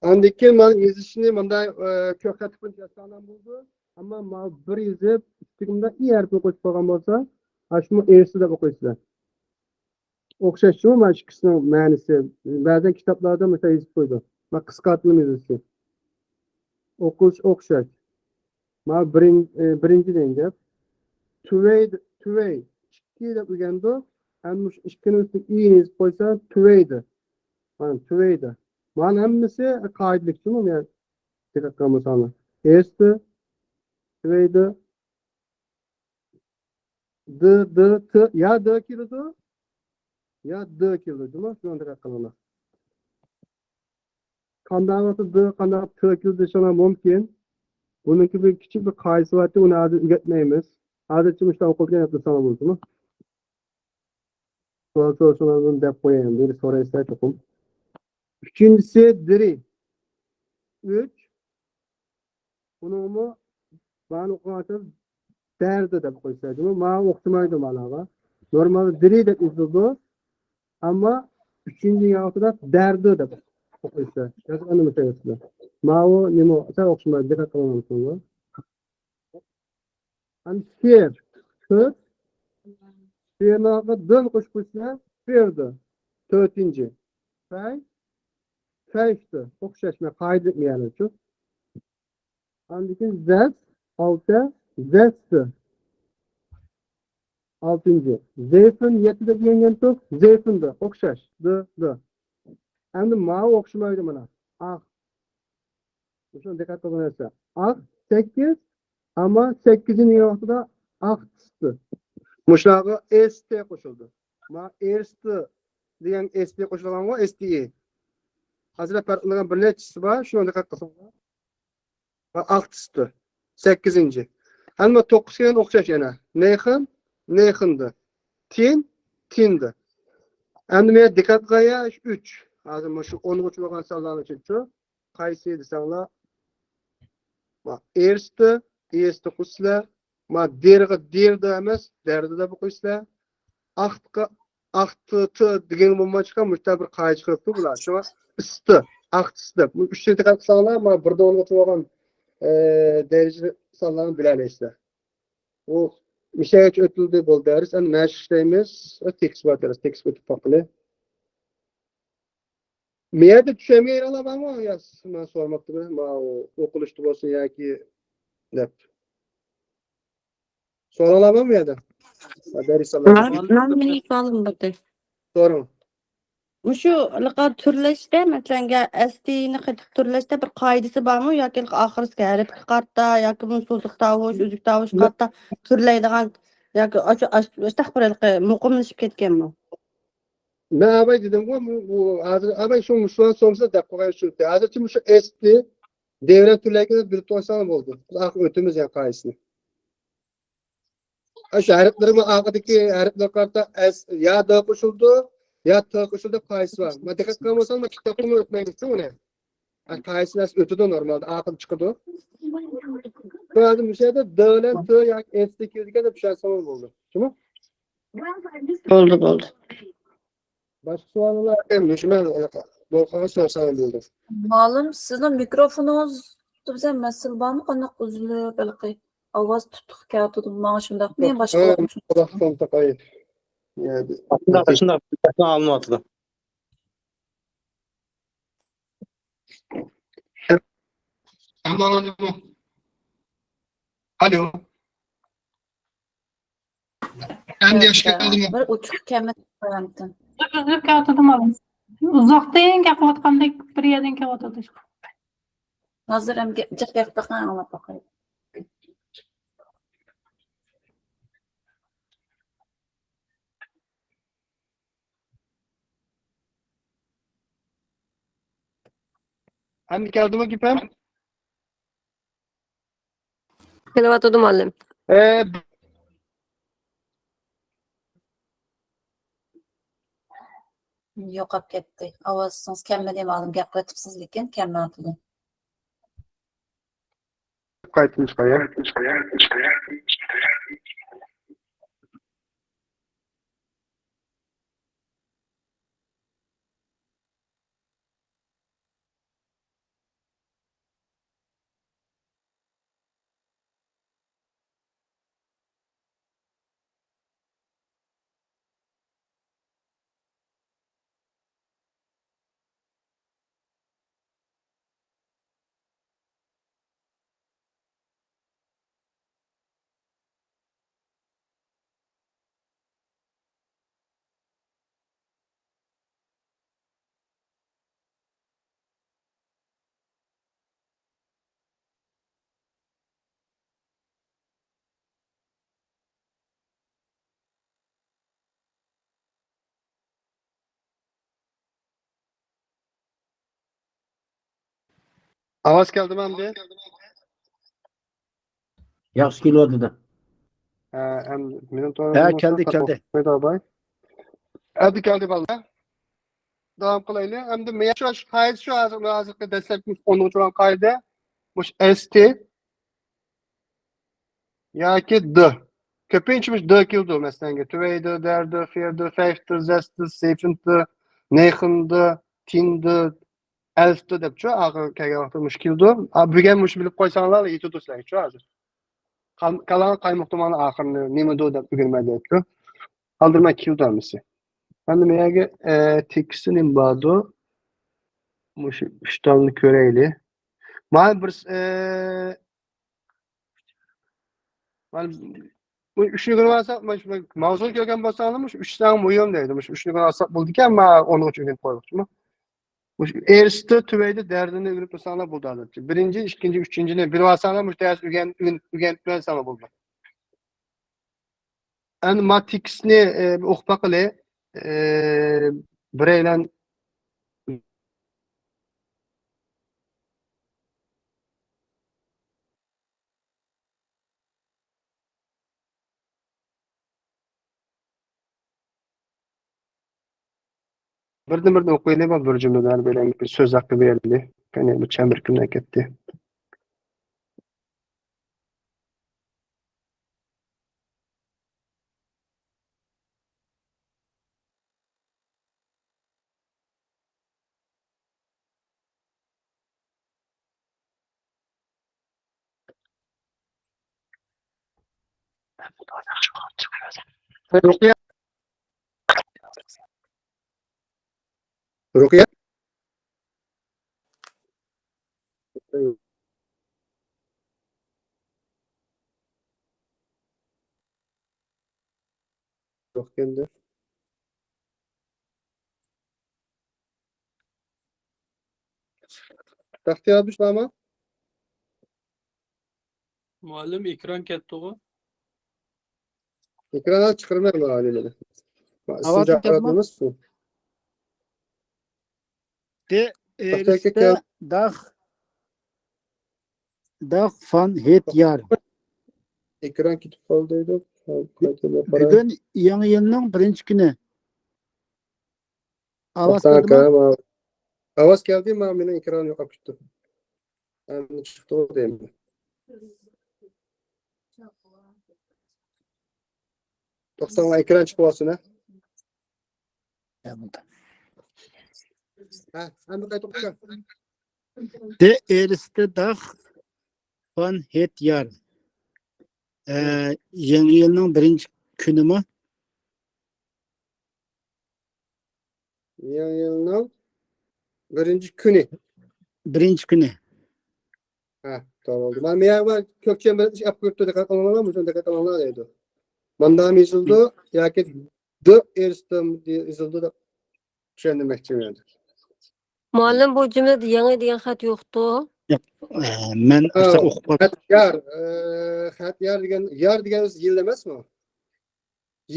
ئاندىن كېيىن مانا يېزىشنى مۇنداق، ئە، كۆك خەت بىلەن يازساڭلار بولىدۇ. ئەمما مانا بىر يېزىپ، ئۈستىگە مۇنداق ئى ھەرپىنى قوشۇپ قويغان بولسا، ئاشۇمۇ ئېرستە دەپ ئوقۇيسىلەر. ئوخشاش شۇ، مانا ئىككىسىنىڭ مەنىسى. بەزەن كىتابلاردا مەسىلەن يېزىپ قويىدۇ. مانا قىسقارتىلما يېزىلىشى. ئوقۇش ئوخشاش. مانا بىرىن-، ئى، بىرىنچى دېگەن گەپ. توۋەي، توۋەي. ئىككى دەپ ئۆگەندۇق. ئەمما مۇشۇ ئىككىنىڭ ئۈستىگە ئىنى يېزىپ قويسا، توۋەيدى. مانا توۋەيدى. مانا ھەممىسى قائىدىلىك جۇمۇ، يەنى دىققەت قىلمىساڭلار. ئېرستە، توۋەيدى. د، د، ت، يا د كېلىدۇ، يا د كېلىدۇ، جۇمۇ، شۇنى دىققەت قىلىڭلار. قانداق ۋاقىتتا د، قانداق ت كېلىدۇ دېسەڭلار مۇمكىن. بۇنىڭكى بىر كىچىك بىر قائىدىسى بارتى، ئۇنى ھازىر ئۆگەتمەيمىز. ھازىرچە مۇشۇنداق ئوقۇلغان گەپلىسەڭلار بولسىمۇ. سوئال سورىسىڭلار بۇنى دەپ قوياي، ئەمدى سورايسىلەر چوقۇم. ئۈچىنچىسى دىرى. ئۈچ. بۇنىڭمۇ مانا ئوقۇغان دەردى دەپ قويسا، جۇمۇ، مانا ئوخشىمايدۇ ماناغا. نورمالدا دىرى دەپ يېزىلىدۇ. ئەمما ئۈچىنچى ياقىدا دەردى دەپ ئوقۇيسىلەر. يازغاندا مۇشۇ يازىسىلەر. ماۋۇ نېمە؟ سەل ئوخشىمايدۇ. دىققەت قىلىڭلار. ئەمدى فېر، تۆت. فېرنىڭ ئارقىسىغا دىن قوشۇپ قويسىلەر، فېردى. تۆتىنچى. فەي، فەيشتى. ئوخشاش، مەن قائىدە دەپ يەرلەرچۇ. ئاندىن كېيىن زەس، ئالتە، زەستى. ئالتىنچى. زەيفىن، يەتتە دەپ يەڭگەن توپ، زەيفىندى. ئوخشاش. دى، دى. ئەمدى ماۋۇ ئوخشىمايدۇ مانا. ئاق. مۇشۇنى دىققەت قىلغىنىڭىزچە. ئاق، سەككىز، ئەمما سەككىزنى دېگەن ۋاقتىدا ئاق تىستى. مۇشۇلارغا ئېس تى قوشۇلدى. ما ئېس تى دېگەن ئېس تى قوشۇلغانغۇ، ئېس تى ئى. ھازىر پەرقلىنىدىغان بىر نەچچىسى بار، شۇنى دىققەت قىلساڭلار. ۋە ئاق تىستى. سەككىزىنچى. ئەمما توققۇز كەلگەن ئوخشاش يەنە. نېخىن، نېخىندى. تىن، تىندى. ئەمدى مەن دىققەت قىلغان يەر ئۈچ. ھازىر مۇشۇ ئونغىچە بولغان سانلارنىڭ ئىچىدىچۇ. قايسى دېسەڭلار، ما ئېرىستى، ئېرىستى قوشسىلەر. ما دېرىغا دېرىدە ئەمەس، دەردىدە بۇ قوشسىلەر. ئاقتىقى ئاقتىتى دېگەن بولماي چىققان مۇشۇنداق بىر قائىدە چىقىرىپتۇ بۇلار. شۇڭا ئىستى، ئاقتىستى. بۇ ئۈچىنى دىققەت قىلساڭلار، ما بىردىن ئونغىچە بولغان، ئە، دەرىجە سانلارنى بىلەلەيسىلەر. ئۇ مىشەگەچ ئۆتۈلدى، بولدى دەرس. ئەمدى مەشىق ئىشلەيمىز. تېكىست بار، تېكىست ئۆتۈپ باققىلى. مەيەردە چۈشەنمىگەن يەرلەر بارمۇ؟ يا مەن سورىماپتىمەن، ماۋۇ ئوقۇلۇشتا بولسۇن ياكى دەپ. سوئاللار بارمۇ يەردە؟ دەرس مانا مېنىڭ سوئالىم بار. سورىڭ. مۇشۇ ھېلىقى تۈرلەشتە، مەسىلەن، ئەستىنى قېتىپ تۈرلەشتە بىر قائىدىسى بارمۇ؟ ياكى ھېلىقى ئاخىرسىدىكى ھەرپكە قارىتا ياكى بۇنى سوزۇق تاۋۇش، ئۈزۈك تاۋۇشقا قارىتا تۈرلەيدىغان ياكى ئاشۇ، ئاشۇ، ئاشۇنداق بىر ھېلىقى مۇقىملىشىپ كەتكەنمۇ؟ مەن ئاباي دېدىمغۇ، بۇ، بۇ ھازىر ئاباي شۇ مۇشۇلارنى سورىسا دەپ قويغاي شۇ. ھازىرچە مۇشۇ ئەستى دەۋرەن تۈرلەرگە بىلىپ تۇرساڭ بولدى. ئاخىر ئۆتىمىز يەنە قايسىنى. ئاشۇ ھەرپلىرىمۇ ئارقىدىكى ھەرپلەرگە قارىتا ئەس، يا د قوشۇلىدۇ، يا ت قوشۇلىدۇ دەپ قايسى بار. مەن دىققەت قىلغان بولساڭ، مەن كىتابتىنمۇ ئۆتمەيمىز ئۇنى. ھە، قايسى نەرسە ئۆتىدۇ نورمالدا، ئارقىدا چىقىدۇ. ھازىر مۇشۇ يەردە د بىلەن ت ياكى ئېس تى كېلىدىكەن دەپ چۈشەنسىڭىز بولدى. شۇمۇ؟ بولدى، بولدى. باشقا سوئاللار؟ ئەمدى شۇ مەن بولغان سوئال سوراپ بولدۇم. مۇئەللىم، سىزنىڭ مىكروفونىڭىزدا بىزە مەسىلە بارمۇ؟ قانداق ئۈزۈلۈپ، ھېلىقى ئاۋاز تۇتۇق كەتىدۇ؟ ماڭا شۇنداقمۇ؟ باشقىلارغا شۇنداقمۇ؟ شۇنداق، شۇنداق. ئەمما ئالىدۇ. ئالو. ئەمدى ياخشى كەلدىمۇ؟ بىر ئوچۇق كەلمىدى. ئۈزۈلۈپ كەتتىمۇ؟ ئۇزاقتىن كېلىۋاتقاندەك بىر يەردىن كېلىۋاتىدۇ. ھازىر ئەمدى جىق گەپ قىلىپ ئاڭلاپ باقايلى. ئەمدى كەلدىمۇ گېپىم؟ كېلىۋاتىدۇ مۇئەللىم. ئە، يوقاپ كەتتى. ئاۋازىڭىز كەلمىدى، مەلۇم گەپ قىلىۋاتىسىز، لېكىن كەلمەيۋاتىدۇ. قايتىدىن چىقاي. ئاۋاز كەلدىمۇ ئەمدى؟ ياخشى كېلىۋاتىدۇ. ھە، ئەمدى مېنىڭ ھە، كەلدى، كەلدى. ئەمدى كەلدى بالىلار. داۋام قىلايلى. ئەمدى مېنىڭ شۇ قائىدە شۇ ھازىر، ھازىرقى دەسلەپكى ئونغا ئۇچرىغان قائىدە. مۇشۇ ئەس تى ياكى د. كۆپىنچە مۇشۇ د كېلىدۇ، مەسىلەن، تۈۋەيدە، دەردە، فېردە، فەيفتە، زەستە، سېيفنتە، نېيخندا، تىندا، ئەلفتە دەپچۇ، ئاخىرى كەلگەن ۋاقىتتا مۇشۇ كېلىدۇ. ئا، بۈگۈن مۇشۇ بىلىپ قويساڭلار، يېتىدۇ سىلەرگىچۇ ھازىر. قال-، قالغان قايمۇقتۇمانلار ئاخىرىنى نېمىدۇ دەپ ئۆگەنمە دەيدۇ. ئالدىرىماي كېلىدۇ ھەممىسى. ئەمدى مەيەگە، ئە، تېكىستى نېمە باردۇ؟ مۇشۇ ئۈچ تالنى كۆرەيلى. مانا بىر، ئە، مانا بۇ ئۈچنى كۆرۈۋالساق، مانا شۇ ماۋزۇغا كەلگەن بولساڭلار، مۇشۇ ئۈچ سان مۇھىم دەيدۇ. مۇشۇ ئۈچنى كۆرۈۋالساق بولىدىكەن، مانا ئونغىچە ئۆگىنىپ قويۇلۇپتۇ. مۇشۇ ئېرىستو تۈۋەيدە دەردىنى ئۆگىنىپ تۇرساڭلار بولدى ھازىرچە. بىرىنچى، ئىككىنچى، ئۈچىنچىنى بىلىۋالساڭلار، مۇشۇ دەرس ئۆگەن-، ئۆگەن-، ئۆگەنىپ بەرسەڭلار بولدى. ئەمدى ما تېكىستنى، ئە، ئوقۇپ باقىلى. ئە، بىرەيلەن. بىردىن بىردىن ئوقۇيلى، بۇ بىر جۈملىدە بىر سۆز ھەققى بېرىلدى. قېنى، بۇ چەمبىرىكىمدە كەتتى. رۇقىيە. رۇقىيە. يوق ئىكەندە. بەختىيار ئابدۇش بارمۇ؟ مۇئەللىم، ئېكران كەتتىغۇ؟ ئېكرانغا چىقىرىمەن مۇئەللىمنى. ئاۋازىم كەپمۇ؟ دې ئېرىستە داخ، داخ فان ھېت يار. ئېكران كېتىپ قالدى دەپ. بۈگۈن يېڭى يىلنىڭ بىرىنچى كۈنى. ئاۋاز كەلدىمۇ؟ ئاۋاز كەلدى، مانا مېنىڭ ئېكرانىم يوقاپ كېتىپتۇ. ئەمدى چىقتىغۇ دەيمەن. توختاڭلار، ئېكران چىقىۋالسۇن، ھە؟ ھە، ئەمدى قايتا ئوقۇپ بەر. دې ئېرىستە داخ فان ھېت يار. ئە، يېڭى يىلنىڭ بىرىنچى كۈنىمۇ؟ يېڭى يىلنىڭ بىرىنچى كۈنى. بىرىنچى كۈنى. ھە، توغرا بولدى. مانا مېيەگە كۆكچەم بىر ئىش ئەپ قويۇپتۇ، دىققەت قىلىڭلار، مۇشۇنى دىققەت قىلىڭلار دەيدۇ. ماندامۇ يېزىلىدۇ ياكى دۇ ئېرىستىم يېزىلىدۇ دەپ چۈشەندۈرمەكچى ئىدىم. مۇئەللىم، بۇ جۈملىدە يېڭى دېگەن خەت يوقتۇ. ياق، ئە، مەن ئاشۇنداق ئوقۇپ قالدىم. خەت يار، ئە، خەت يار دېگەن، يار دېگەن يىل ئەمەسمۇ؟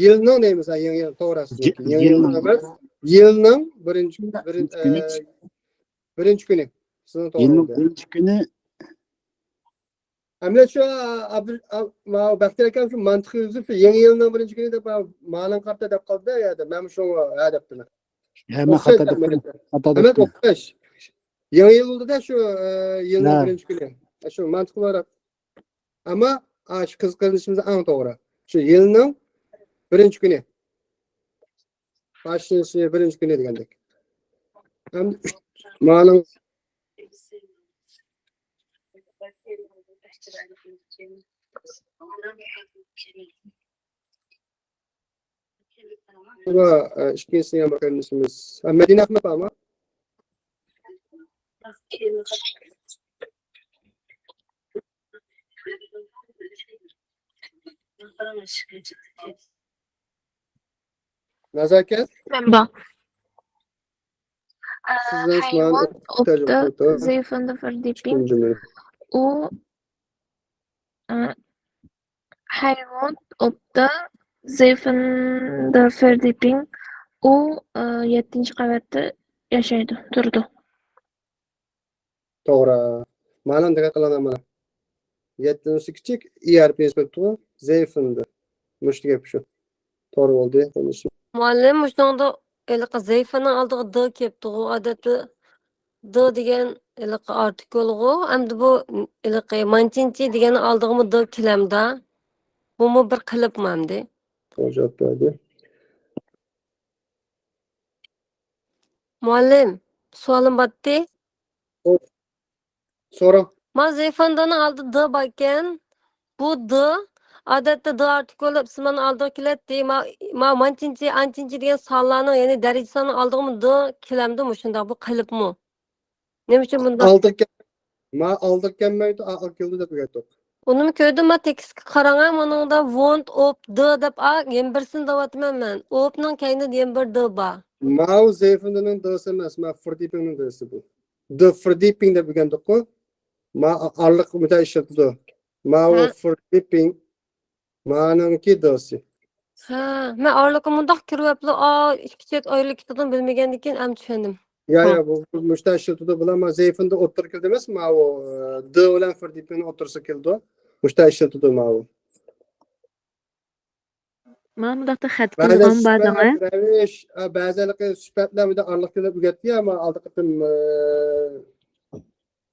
يىلنىڭ دەيمىز، ھە، يېڭى يىل، توغرا. يېڭى يىل ئەمەس، يىلنىڭ بىرىنچى، بىرىن-، ئە، بىرىنچى كۈنى. سىزنىڭ توغرا يىلنىڭ بولدى. بىرىنچى كۈنى. ئەمدى شۇ، ئابدۇ-، ئا-، ماۋۇ بەختىيار ئاكام شۇ مانتىق يۈزىسى شۇ يېڭى يىلنىڭ بىرىنچى كۈنى دەپ، ماڭا قارىتا دەپ قالدى-دە، يا، مەن شۇڭا ھە دەپتىمەن. ھە، مەن خاتا دەپتىمەن. خاتا دەپتىمەن. ئوخشاش. يېڭى يىل بولدى-دە شۇ، ئە، يىلنىڭ بىرىنچى كۈنى. شۇ مانتىق ئوخشاش. ئەمما، ئا، شۇ قىز قېرىندىشىمىز ئەڭ توغرا. شۇ يىلنىڭ بىرىنچى كۈنى. باشلىنىشى بىرىنچى كۈنى دېگەندەك. ھەم مانا ۋە، ئە، ئىككىنچىسى يەنە بىر قېرىندىشىمىز. ئە، مەدىنە ئەخمەت بارمۇ؟ نازاكەت؟ مەن بار. سىزدىن سوئال. ھەيۋان ئوپتا زېيفىندە فېردىپىڭ. ئىككىنچى مەن. ئۇ، ئە، ھەيۋان ئوپتا زېيفىندە فېردىپىڭ. ئۇ، ئە، يەتتىنچى قەۋەتتە ياشايدۇ، تۇرىدۇ. توغرا. مانا دىققەت قىلىڭلار مانا. يەتتىنچى كىچىك ئى ھەرپىنى ئېلىپ قويۇپتىغۇ. زېيفىندە. مۇشۇ گەپ شۇ. توغرا بولدى. مۇئەللىم، مۇشۇنىڭدا ھېلىقى زېيفىننىڭ ئالدىغا د كېلىپتىغۇ. ئادەتتە د دېگەن ھېلىقى ئارتىكۇلغۇ. ئەمدى بۇ ھېلىقى مانچىنچى دېگەن ئالدىغىمۇ د كېلەمدا؟ بۇمۇ بىر قېلىپمۇ ئەمدى؟ جاۋاب بەردى. مۇئەللىم، سوئالىم باتتى. سوراڭ. ما زېيفېندېنىڭ ئالدىدا د باركەن. بۇ د، ئادەتتە د ئارتىكۇل دەپ ئىسىمنىڭ ئالدىغا كېلەتتى. ما، ما مانچىنچى، ئانچىنچى دېگەن سانلارنىڭ، يەنى دەرىجە ساننىڭ ئالدىغىمۇ د كېلەمدۇ مۇشۇنداق؟ بۇ قېلىپمۇ؟ نېمە ئۈچۈن بۇنداق؟ ئالدىغا كەل-، ما ئالدىغا كەلمەيدۇ، ئا-، ئا كېلىدۇ دەپ ئۆگەتتۇق. ئۇنىمۇ كۆردۈم، ما تېكىستكە قاراڭا، مۇنىڭدا ۋونت ئوپ د دەپ ئا، يەنە بىرسىنى دەۋاتىمەن مەن. ئوپنىڭ كەينىدە يەنە بىر د بار. ماۋۇ زېيفېندېنىڭ دسى ئەمەس، ما فېردىپىڭنىڭ دسى بۇ. د فېردىپىڭ دەپ ئۆگەندۇققۇ. ما ئارىلىق مۇنداق ئىشلىتىدۇ. ماۋۇ ھە. فېردىپىڭ، مانىڭكى دسى. ھە، مەن ئارىلىققا مۇنداق كىرىۋەپلا، ئا، ئىككى چەت ئايرىلىپ كېتىدىغىنى بىلمىگەندىكىن ئەمدى چۈشەندىم. يا، ھە. يا، بۇ، بۇ مۇشتا ئىشلىتىدۇ. بۇلار ما زېيفېندېن ئوتتۇرىغا كېلىدۇ ئەمەس، ماۋۇ، ئە، د بىلەن فېردىپىڭنىڭ ئوتتۇرىسىغا كېلىدۇ. مۇشتا ئىشلىتىدۇ ماۋۇ. مانا مۇنداقتا خەت بەزى قىلغان بار دەڭە. سۈپەت، رەۋىش، ئە، بەزى ھېلىقى سۈپەتلەر بۇنداق ئارىلىق كېلىپ ئۆگەتتى، ئەمما ئالدى قېتىم، ئە،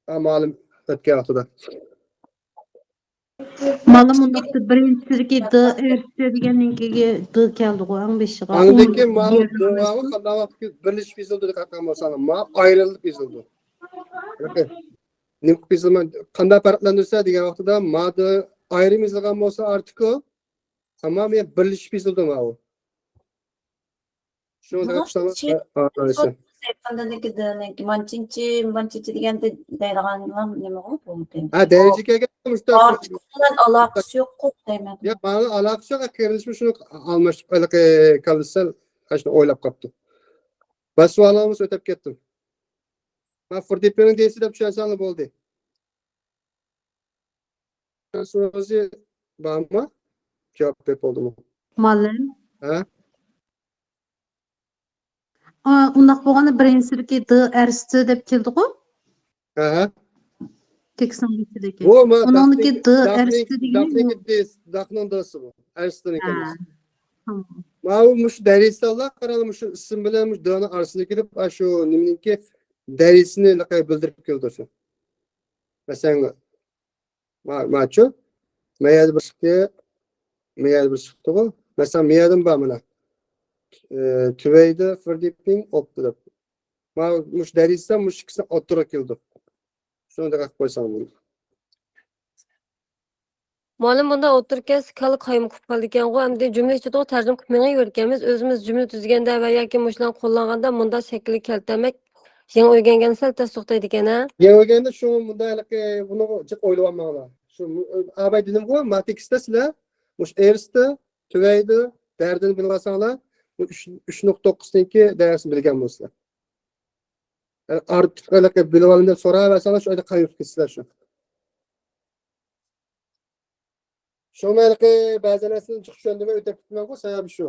ئە، مالىم ئۆتكەن ۋاقتىدا. مانا مۇنداقتا بىرىنچىسىدىكى د ئەرزتە دېگەننىڭكىگە د كەلدىغۇ ئەڭ بېشىغا. ئاندىن كېيىن ئۇنىڭ ماۋۇ د يېرىنى ماۋۇ قانداق ۋاقىتتا بىرلىشىپ يېزىلدى دەپ قارىغان بولساڭ، ما ئايرىلىپ يېزىلدى. نېمە قىلىپ يېزىلما-، قانداق پەرقلەندۈرسە دېگەن ۋاقتىدا ما د ئايرىم يېزىلغان بولسا ئارتىكۇل، ئەمما مېنىڭ بىرلىشىپ يېزىلدى ماۋۇ. شۇنىڭ دېگەن قىلساڭلار، ئا-، ئا-، ئا-، مانچىنچى، مانچىنچى دېگەندە دەيدىغانلار نېمىغۇ بۇ؟ ھە، دەرىجە كەلگەن مۇشۇنداق. ئارتىكۇل بىلەن ئالاقىسى يوققۇ دەيمەن. يا، مانا ئالاقىسى يوق، قېرىندىشىم شۇنى ئالماشتۇرۇپ، ھېلىقى كاللىسەل شۇنى ئويلاپ قاپتۇ. باشقا سوئالىڭىز ئۆتۈپ كەتتىم. ما فېردىپىڭنىڭ دسى دەپ چۈشەنسەڭلار بولدى. سورىسى بارمۇ؟ جاۋاب بېرىپ بولدىمۇ؟ مۇئەللىم. ھە؟ ئا، ئۇنداق بولغاندا بىرىنچىسىدىكى د ئەرزتە دەپ كېلىدىغۇ. ھە. تېكىستنىڭ ئىچىدىكى. بۇ ما ئۇنىڭدىكى داقنىڭ-، د داقنىڭ-، ئەرزتە دېگىنى داقنىڭ بۇ. دس-، داقنىڭ دسى بۇ. ئەرزتىنىڭ ھە. ئەمەس. تامام. ماۋۇ مۇشۇ دەرسلەر قاراڭ، مۇشۇ ئىسىم بىلەن مۇشۇ دنىڭ ئارىسىدا كېلىپ، ئا، شۇ نېمىنىڭكى دەرسىنى بىلدۈرۈپ كېلىدۇ شۇ. مەسىلەن، ما-، ماچۇ، ما يەردە بىر چىقتى، ما يەردە بىر چىقتىغۇ. مەسىلەن، ما يەردىمۇ بار مانا. ئى، تۈۋەيدە، فېردىپىڭ، ئوپتا دەپ. ما مۇشۇ دەرسلەر مۇشۇ ئىككىسى ئوتتۇرىغا كېلىدۇ. شۇنى دىققەت قىلىپ قويساڭ بولىدۇ. مۇئەللىم، بۇنداق ئوتتۇرا كەلسە كاللا قايمۇق قىلىپ قالىدىكەنغۇ، ئەمدى جۈملە ئىچىدىغۇ تەرجىمە قىلىپ مېڭىۋېرىدىكەنمىز. ئۆزىمىز جۈملە تۈزگەندە ۋە ياكى مۇشۇلارنى قوللانغاندا مۇنداق شەكىلگە كەلتۈرمەك يېڭى ئۆگەنگەندە سەل تەس توختايدىكەن ھە؟ يېڭى ئۆگەنگەندە شۇ مۇنداق ھېلىقى بۇنىغۇ جىق ئويلىۋالماڭلار. شۇ ئاباي دېدىمغۇ، ما تېكىستتە سىلەر مۇشۇ ئېرىستە، تۈۋەيدە، دەردىنى بىلىۋالساڭلار، بۇ ئۈچ، ئۈچ نۇقتا توققۇزنىڭكى دەرسىنى بىلگەن بولىسىلەر. يەنى ئارتۇق ھېلىقى بىلىۋالىمەن دەپ سوراۋەرسەڭلار، شۇ ئايدا قايمۇققا كېتىسىلەر شۇ. شۇڭا ھېلىقى بەزى نەرسىنى جىق چۈشەندۈرمەي ئۆتۈپ كېتىمەنغۇ، سەۋەبى شۇ.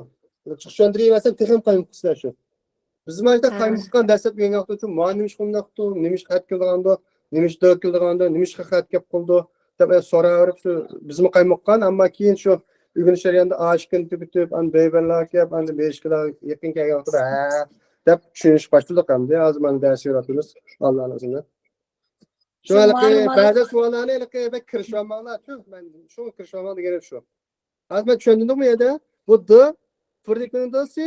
جىق چۈشەندۈرۈۋەرسەم تېخىمۇ قايمۇققا كېتىسىلەر شۇ. بىزمۇ ئاشۇنداق قايمۇققان دەسلەپ ئۆگەنگەن ۋاقتىدا شۇ ما نېمىشقا ئۇنداقتۇ، نېمىشقا خەت كېلىدىغاندۇ، نېمىشقا دۆت كېلىدىغاندۇ، نېمىشقا خەت كەپ قىلىدۇ دەپ سوراۋېرىپ شۇ بىزمۇ قايمۇققان، ئەمما كېيىن شۇ ئۆگىنىش جەريانىدا ئاشىكىنى تۈگىتىپ، ئاندىن بەيبەرلەرگە كەپ، ئاندىن بېرىشكىلار يېقىن كەلگەن ۋاقتىدا ھە دەپ چۈشىنىشكە باشلىدۇق ئەمدى. ھازىر مانا دەرس بېرىۋاتىمىز. ئاللا نازىنى. شۇ ھېلىقى بەزى سوئاللارنى ھېلىقى بەك كىرىشىۋالماڭلار، شۇ مەن شۇ كىرىشىۋالماڭ دېگىنىم شۇ. ھازىر مەن چۈشەندۈردۈممۇ يەردە؟ بۇ د، فېردىپىڭنىڭ دسى،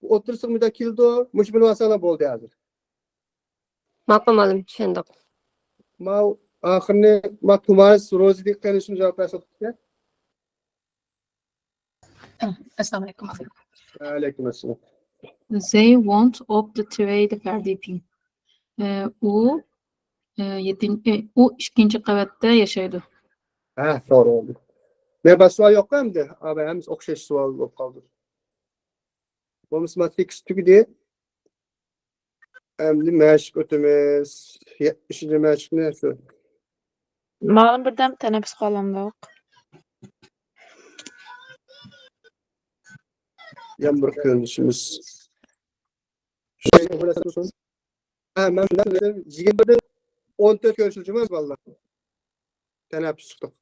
بۇ ئوتتۇرىسىغا مۇنداق كېلىدۇ، مۇشۇ بىلىۋالساڭلار بولدى ھازىر. ماقۇل مۇئەللىم، چۈشەندۇق. ماۋۇ ئاخىرىنى، ما تۇمارىس روزىدىكى قېرىندىشىم جاۋاب بەرسە بولىدىكەن. ئەسسالامۇ ئەلەيكۇم. ۋەئەلەيكۇم ئەسسالام. They won't up the trade فەردىپىڭ. ئە، ئۇ، ئە، يەتتىنچى، ئە، ئۇ ئىككىنچى قەۋەتتە ياشايدۇ. ھە، توغرا بولدى. مەن باشقا سوئال يوققۇ ئەمدى؟ ئا، ھەممىسى ئوخشاش سوئال بولۇپ قالدى. بولمىسا ما تېكىست تۈگىدى. ئەمدى مەشىق ئۆتىمىز. يەتمىشىنچى مەشىقنى شۇ. مانا بىردەم تەنەپپۇس قىلالامدۇق؟ يەنە بىر كۆرۈنۈشىمىز. ھە، مەن بىلەن يىگىرمە بىردىن ئون تۆت كۆرۈشۈلۈشىمىز بالىلار. تەنەپپۇس چىقتۇق.